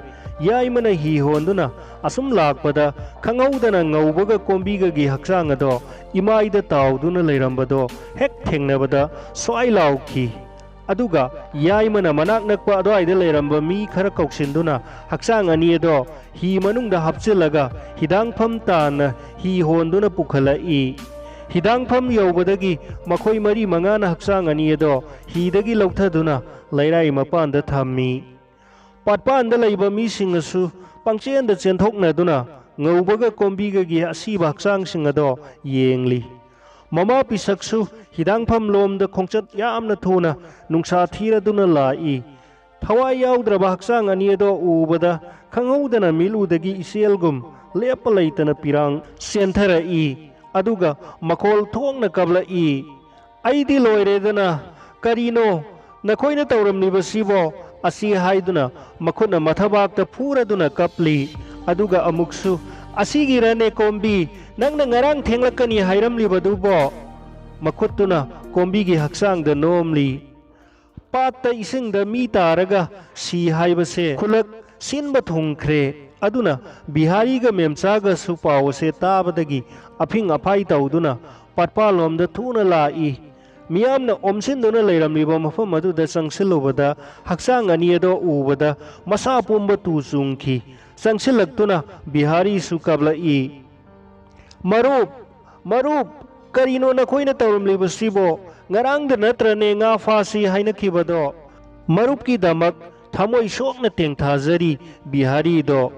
ꯌꯥꯏꯃꯅ ꯍꯤ ꯍꯣꯟꯗꯨꯅ ꯑꯁꯨꯝ ꯂꯥꯛꯄꯗ ꯈꯪꯍꯧꯗꯅ ꯉꯧꯕꯒ ꯀꯣꯝꯕꯤꯒꯒꯤ ꯍꯛꯆꯥꯡ ꯑꯗꯣ ꯏꯃꯥꯏꯗ ꯇꯥꯎꯗꯨꯅ ꯂꯩꯔꯝꯕꯗꯣ ꯍꯦꯛ ꯊꯦꯡꯅꯕꯗ ꯁ꯭ꯋꯥꯏ ꯂꯥꯎꯈꯤ꯫ ꯑꯗꯨꯒ ꯌꯥꯏꯃꯅ ꯃꯅꯥꯛ ꯅꯛꯄ ꯑꯗꯨꯋꯥꯏꯗ ꯂꯩꯔꯝꯕ ꯃꯤ ꯈꯔ ꯀꯧꯁꯤꯟꯗꯨꯅ ꯍꯛꯆꯥꯡ ꯑꯅꯤ ꯑꯗꯣ ꯍꯤ ꯃꯅꯨꯡꯗ ꯍꯥꯞꯆꯤꯜꯂꯒ ꯍꯤꯗꯥꯡꯐꯝ ꯇꯥꯟꯅ ꯍꯤ ꯍꯣꯟꯗꯨꯅ ꯄꯨꯈꯠꯂꯛꯏ꯫ ꯍꯤꯗꯥꯡꯐꯝ ꯌꯧꯕꯗꯒꯤ ꯃꯈꯣꯏ ꯃꯔꯤ ꯃꯉꯥꯅ ꯍꯛꯆꯥꯡ ꯑꯅꯤ ꯑꯗꯣ ꯍꯤꯗꯒꯤ ꯂꯧꯊꯗꯨꯅ ꯂꯩꯔꯥꯏ ꯃꯄꯥꯟꯗ ꯊꯝꯃꯤ꯫ ꯄꯥꯠꯄꯥꯟꯗ ꯂꯩꯕ ꯃꯤꯁꯤꯡꯅꯁꯨ ꯄꯪꯆꯦꯟꯗ ꯆꯦꯟꯊꯣꯛꯅꯗꯨꯅ ꯉꯧꯕꯒ ꯀꯣꯝꯕꯤꯒꯒꯤ ꯑꯁꯤꯕ ꯍꯛꯆꯥꯡꯁꯤꯡ ꯑꯗꯣ ꯌꯦꯡꯂꯤ꯫ ꯃꯃꯥ ꯄꯤꯁꯛꯁꯨ ꯍꯤꯗꯥꯡꯐꯝ ꯂꯣꯝꯗ ꯈꯣꯡꯆꯠ ꯌꯥꯝꯅ ꯊꯨꯅ ꯅꯨꯡꯁꯥ ꯊꯤꯔꯗꯨꯅ ꯂꯥꯛꯏ꯫ ꯊꯋꯥꯏ ꯌꯥꯎꯗ꯭ꯔꯕ ꯍꯛꯆꯥꯡ ꯑꯅꯤ ꯑꯗꯣ ꯎꯕꯗ ꯈꯪꯍꯧꯗꯅ ꯃꯤꯠꯂꯨꯗꯒꯤ ꯏꯆꯦꯜꯒꯨꯝ ꯂꯦꯞꯄ ꯂꯩꯇꯅ ꯄꯤꯔꯥꯡ ꯆꯦꯟꯊꯔꯛꯏ꯫ ꯑꯗꯨꯒ ꯃꯈꯣꯜ ꯊꯣꯛꯅ ꯀꯞꯂꯛꯏ, "ꯑꯩꯗꯤ ꯂꯣꯏꯔꯦꯗꯅ! ꯀꯔꯤꯅꯣ ꯅꯈꯣꯏꯅ ꯇꯧꯔꯝꯂꯤꯕꯁꯤꯕꯣ?" ꯑꯁꯤ ꯍꯥꯏꯗꯨꯅ ꯃꯈꯨꯠꯅ ꯃꯊꯕꯥꯛꯇ ꯐꯨꯔꯗꯨꯅ ꯀꯞꯂꯤ꯫ ꯑꯗꯨꯒ ꯑꯃꯨꯛꯁꯨ, "ꯑꯁꯤꯒꯤꯔꯅꯦ ꯀꯣꯝꯕꯤ, ꯅꯪꯅ ꯉꯔꯥꯡ ꯊꯦꯡꯂꯛꯀꯅꯤ ꯍꯥꯏꯔꯝꯂꯤꯕꯗꯨꯕꯣ?" ꯃꯈꯨꯠꯇꯨꯅ ꯀꯣꯝꯕꯤꯒꯤ ꯍꯛꯆꯥꯡꯗ ꯅꯣꯝꯂꯤ꯫ ꯄꯥꯠꯇ ꯏꯁꯤꯡꯗ ꯃꯤ ꯇꯥꯔꯒ ꯁꯤ ꯍꯥꯏꯕꯁꯦ ꯈꯨꯂꯛ ꯁꯤꯟꯕ ꯊꯨꯡꯈ꯭ꯔꯦ꯫ ꯑꯗꯨꯅ ꯕꯤꯍꯥꯔꯤꯒ ꯃꯦꯝꯆꯥꯒꯁꯨ ꯄꯥꯎ ꯑꯁꯦ ꯇꯥꯕꯗꯒꯤ ꯑꯐꯤꯡ ꯑꯐꯥꯏ ꯇꯧꯗꯨꯅ ꯄꯥꯠꯄꯥꯂꯣꯝꯗ ꯊꯨꯅ ꯂꯥꯛꯏ꯫ ꯃꯤꯌꯥꯝꯅ ꯑꯣꯝꯁꯤꯟꯗꯨꯅ ꯂꯩꯔꯝꯂꯤꯕ ꯃꯐꯝ ꯑꯗꯨꯗ ꯆꯪꯁꯤꯜꯂꯨꯕꯗ ꯍꯛꯆꯥꯡ ꯑꯅꯤ ꯑꯗꯣ ꯎꯕꯗ ꯃꯁꯥ ꯄꯨꯝꯕ ꯇꯨ ꯆꯨꯡꯈꯤ꯫ ꯆꯪꯁꯤꯜꯂꯛꯇꯨꯅ ꯕꯤꯍꯥꯔꯤꯁꯨ ꯀꯥꯞꯂꯛꯏ꯫ "ꯃꯔꯨꯞ, ꯃꯔꯨꯞ, ꯀꯔꯤꯅꯣ ꯅꯈꯣꯏꯅ ꯇꯧꯔꯝꯂꯤꯕꯁꯤꯕꯣ? ꯉꯔꯥꯡꯗ ꯅꯠꯇ꯭ꯔꯅꯦ ꯉꯥ ꯐꯥꯁꯤ ꯍꯥꯏꯅꯈꯤꯕꯗꯣ?" ꯃꯔꯨꯞꯀꯤꯗꯃꯛ ꯊꯃꯣꯏ ꯁꯣꯛꯅ ꯇꯦꯡꯊꯥꯖꯔꯤ ꯕꯤꯍꯥꯔꯤꯗꯣ꯫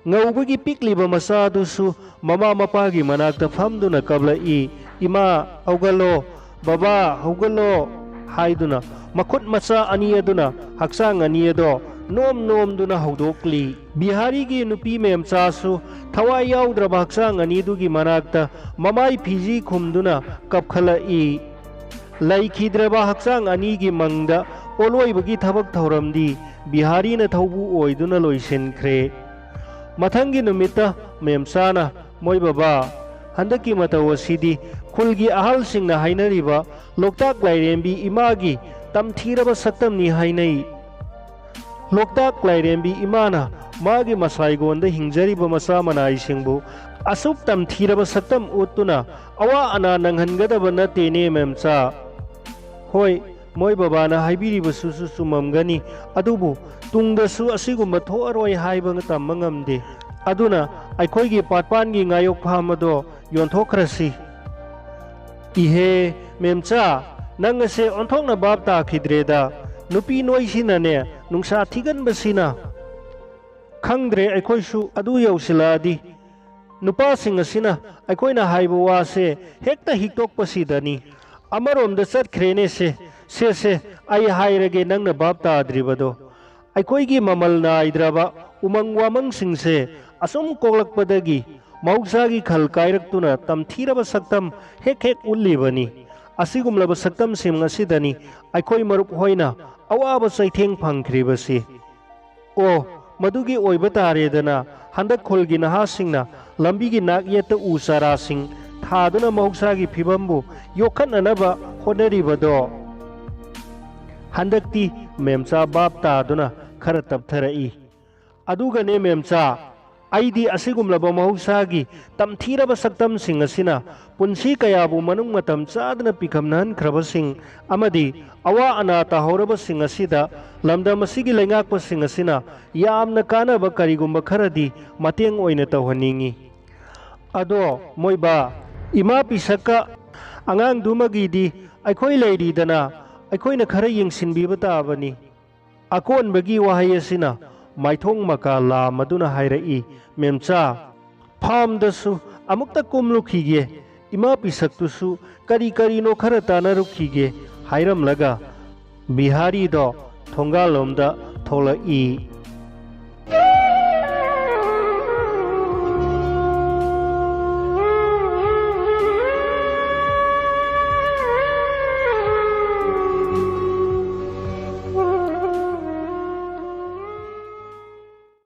ꯉꯧꯕꯒꯤ ꯄꯤꯛꯂꯤꯕ ꯃꯆꯥꯗꯨꯁꯨ ꯃꯃꯥ ꯃꯄꯥꯒꯤ ꯃꯅꯥꯛꯇ ꯐꯝꯗꯨꯅ ꯀꯞꯂꯛꯏ, "ꯏꯃꯥ, ꯍꯧꯒꯠꯂꯣ, ꯕꯕꯥ, ꯍꯧꯒꯠꯂꯣ" ꯍꯥꯏꯗꯨꯅ ꯃꯈꯨꯠ ꯃꯆꯥ ꯑꯅꯤ ꯑꯗꯨꯅ ꯍꯛꯆꯥꯡ ꯑꯅꯤ ꯑꯗꯣ ꯅꯣꯝ ꯅꯣꯝꯗꯨꯅ ꯍꯧꯗꯣꯛꯂꯤ꯫ ꯕꯤꯍꯥꯔꯤꯒꯤ ꯅꯨꯄꯤ ꯃꯦꯝꯆꯥꯁꯨ ꯊꯋꯥꯏ ꯌꯥꯎꯗ꯭ꯔꯕ ꯍꯛꯆꯥꯡ ꯑꯅꯤꯗꯨꯒꯤ ꯃꯅꯥꯛꯇ ꯃꯃꯥꯏ ꯐꯤꯖꯤ ꯈꯨꯝꯗꯨꯅ ꯀꯞꯈꯠꯂꯛꯏ꯫ ꯂꯩꯈꯤꯗ꯭ꯔꯕ ꯍꯛꯆꯥꯡ ꯑꯅꯤꯒꯤ ꯃꯪꯗ ꯑꯣꯜꯂꯣꯏꯕꯒꯤ ꯊꯕꯛ ꯊꯧꯔꯝꯗꯤ ꯕꯤꯍꯥꯔꯤꯅ ꯊꯧꯕꯨ ꯑꯣꯏꯗꯨꯅ ꯂꯣꯏꯁꯤꯟꯈ꯭ꯔꯦ꯫ ꯃꯊꯪꯒꯤ ꯅꯨꯃꯤꯠꯇ ꯃꯦꯝꯆꯥꯅ, "ꯃꯣꯏ ꯕꯕꯥ, ꯍꯟꯗꯛꯀꯤ ꯃꯇꯧ ꯑꯁꯤꯗꯤ ꯈꯨꯜꯒꯤ ꯑꯍꯜꯁꯤꯡꯅ ꯍꯥꯏꯅꯔꯤꯕ ꯂꯣꯛꯇꯥꯛ ꯂꯥꯏꯔꯦꯝꯕꯤ ꯏꯃꯥꯒꯤ ꯇꯝꯊꯤꯔꯕ ꯁꯛꯇꯝꯅꯤ ꯍꯥꯏꯅꯩ꯫ ꯂꯣꯛꯇꯥꯛ ꯂꯥꯏꯔꯦꯝꯕꯤ ꯏꯃꯥꯅ ꯃꯥꯒꯤ ꯃꯁꯥꯏꯒꯣꯟꯗ ꯍꯤꯡꯖꯔꯤꯕ ꯃꯆꯥ ꯃꯅꯥꯏꯁꯤꯡꯕꯨ ꯑꯁꯨꯛ ꯇꯝꯊꯤꯔꯕ ꯁꯛꯇꯝ ꯎꯠꯇꯨꯅ ꯑꯋꯥ ꯑꯅꯥ ꯅꯪꯍꯟꯒꯗꯕ ꯅꯠꯇꯦꯅꯦ, ꯃꯦꯝꯆꯥ꯫ ꯍꯣꯏ, ꯃꯣꯏ ꯕꯕꯥꯅ ꯍꯥꯏꯕꯤꯔꯤꯕꯁꯨꯁꯨ ꯆꯨꯝꯃꯝꯒꯅꯤ, ꯑꯗꯨꯕꯨ ꯇꯨꯡꯗꯁꯨ ꯑꯁꯤꯒꯨꯝꯕ ꯊꯣꯛꯑꯔꯣꯏ ꯍꯥꯏꯕ ꯇꯝꯕ ꯉꯝꯗꯦ꯫ ꯑꯗꯨꯅ ꯑꯩꯈꯣꯏꯒꯤ ꯄꯥꯠꯄꯥꯟꯒꯤ ꯉꯥꯌꯣꯛ ꯐꯥꯝ ꯑꯗꯣ ꯌꯣꯟꯊꯣꯛꯈ꯭ꯔꯁꯤ꯫ ꯏꯍꯦ, ꯃꯦꯝꯆꯥ, ꯅꯪ ꯑꯁꯦ ꯑꯣꯟꯊꯣꯛꯅ ꯚꯥꯞ ꯇꯥꯈꯤꯗ꯭ꯔꯦꯗ꯫ ꯅꯨꯄꯤ ꯅꯣꯏꯁꯤꯅꯅꯦ ꯅꯨꯡꯁꯥ ꯊꯤꯒꯟꯕꯁꯤꯅ꯫ ꯈꯪꯗ꯭ꯔꯦ ꯑꯩꯈꯣꯏꯁꯨ, ꯑꯗꯨ ꯌꯧꯁꯤꯜꯂꯛꯑꯗꯤ꯫ ꯅꯨꯄꯥꯁꯤꯡ ꯑꯁꯤꯅ ꯑꯩꯈꯣꯏꯅ ꯍꯥꯏꯕ ꯋꯥꯁꯦ ꯍꯦꯛꯇ ꯍꯤꯛꯇꯣꯛꯄꯁꯤꯗꯅꯤ꯫ ꯑꯃꯔꯣꯝꯗ ꯆꯠꯈ꯭ꯔꯦꯅꯦ ꯁꯦ꯫ ꯁꯦ, ꯁꯦ, ꯑꯩ ꯍꯥꯏꯔꯒꯦ ꯅꯪꯅ ꯚꯥꯞ ꯇꯥꯗ꯭ꯔꯤꯕꯗꯣ꯫ ꯑꯩꯈꯣꯏꯒꯤ ꯃꯃꯜ ꯅꯥꯏꯗ꯭ꯔꯕ ꯎꯃꯪ ꯋꯥꯃꯪꯁꯤꯡꯁꯦ ꯑꯁꯨꯝ ꯀꯣꯛꯂꯛꯄꯗꯒꯤ ꯃꯍꯧꯁꯥꯒꯤ ꯈꯜ ꯀꯥꯏꯔꯛꯇꯨꯅ ꯇꯝꯊꯤꯔꯕ ꯁꯛꯇꯝ ꯍꯦꯛ ꯍꯦꯛ ꯎꯠꯂꯤꯕꯅꯤ꯫ ꯑꯁꯤꯒꯨꯝꯂꯕ ꯁꯛꯇꯝꯁꯤꯡ ꯑꯁꯤꯗꯅꯤ ꯑꯩꯈꯣꯏ ꯃꯔꯨꯞ ꯍꯣꯏꯅ ꯑꯋꯥꯕ ꯆꯩꯊꯦꯡ ꯐꯪꯈ꯭ꯔꯤꯕꯁꯤ꯫ ꯑꯣ, ꯃꯗꯨꯒꯤ ꯑꯣꯏꯕ ꯇꯥꯔꯦꯗꯅ, ꯍꯟꯗꯛ ꯈꯨꯜꯒꯤ ꯅꯍꯥꯁꯤꯡꯅ ꯂꯝꯕꯤꯒꯤ ꯅꯥꯛ ꯌꯦꯠꯇ ꯎ ꯆꯥꯔꯥꯁꯤꯡ ꯊꯥꯗꯨꯅ ꯃꯍꯧꯁꯥꯒꯤ ꯐꯤꯕꯝꯕꯨ ꯌꯣꯛꯈꯠꯅꯅꯕ ꯍꯣꯠꯅꯔꯤꯕꯗꯣ꯫ ꯍꯟꯗꯛꯇꯤ ꯃꯦꯝꯆꯥ ꯚꯥꯞ ꯇꯥꯗꯨꯅ ꯈꯔ ꯇꯞꯊꯔꯛꯏ꯫ ꯑꯗꯨꯒꯅꯦ ꯃꯦꯝꯆꯥ, ꯑꯩꯗꯤ ꯑꯁꯤꯒꯨꯝꯂꯕ ꯃꯍꯧꯁꯥꯒꯤ ꯇꯝꯊꯤꯔꯕ ꯁꯛꯇꯝꯁꯤꯡ ꯑꯁꯤꯅ ꯄꯨꯟꯁꯤ ꯀꯌꯥꯕꯨ ꯃꯅꯨꯡ ꯃꯇꯝ ꯆꯥꯗꯅ ꯄꯤꯈꯝꯅꯍꯟꯈ꯭ꯔꯕꯁꯤꯡ ꯑꯃꯗꯤ ꯑꯋꯥ ꯑꯅꯥ ꯇꯥꯍꯧꯔꯕꯁꯤꯡ ꯑꯁꯤꯗ ꯂꯝꯗꯝ ꯑꯁꯤꯒꯤ ꯂꯩꯉꯥꯛꯄꯁꯤꯡ ꯑꯁꯤꯅ ꯌꯥꯝꯅ ꯀꯥꯟꯅꯕ ꯀꯔꯤꯒꯨꯝꯕ ꯈꯔꯗꯤ ꯃꯇꯦꯡ ꯑꯣꯏꯅ ꯇꯧꯍꯟꯅꯤꯡꯏ꯫ ꯑꯗꯣ ꯃꯣꯏꯕꯥ, ꯏꯃꯥ ꯄꯤꯁꯛꯀ ꯑꯉꯥꯡꯗꯨꯃꯒꯤꯗꯤ ꯑꯩꯈꯣꯏ ꯂꯩꯔꯤꯗꯅ, ꯑꯩꯈꯣꯏꯅ ꯈꯔ ꯌꯦꯡꯁꯤꯟꯕꯤꯕ ꯇꯥꯕꯅꯤ꯫ ꯑꯀꯣꯟꯕꯒꯤ ꯋꯥꯍꯩ ꯑꯁꯤꯅ ꯃꯥꯏꯊꯣꯡ ꯃꯀꯥ ꯂꯥꯝꯃꯗꯨꯅ ꯍꯥꯏꯔꯛꯏ, "ꯃꯦꯝꯆꯥ, ꯐꯥꯝꯗꯁꯨ ꯑꯃꯨꯛꯇ ꯀꯨꯝꯂꯨꯈꯤꯒꯦ, ꯏꯃꯥ ꯄꯤꯁꯛꯇꯨꯁꯨ ꯀꯔꯤ ꯀꯔꯤꯅꯣ ꯈꯔ ꯇꯥꯟꯅꯔꯨꯈꯤꯒꯦ" ꯍꯥꯏꯔꯝꯂꯒ ꯕꯤꯍꯥꯔꯤꯗꯣ ꯊꯣꯡꯒꯥꯜꯂꯣꯝꯗ ꯊꯣꯛꯂꯛꯏ꯫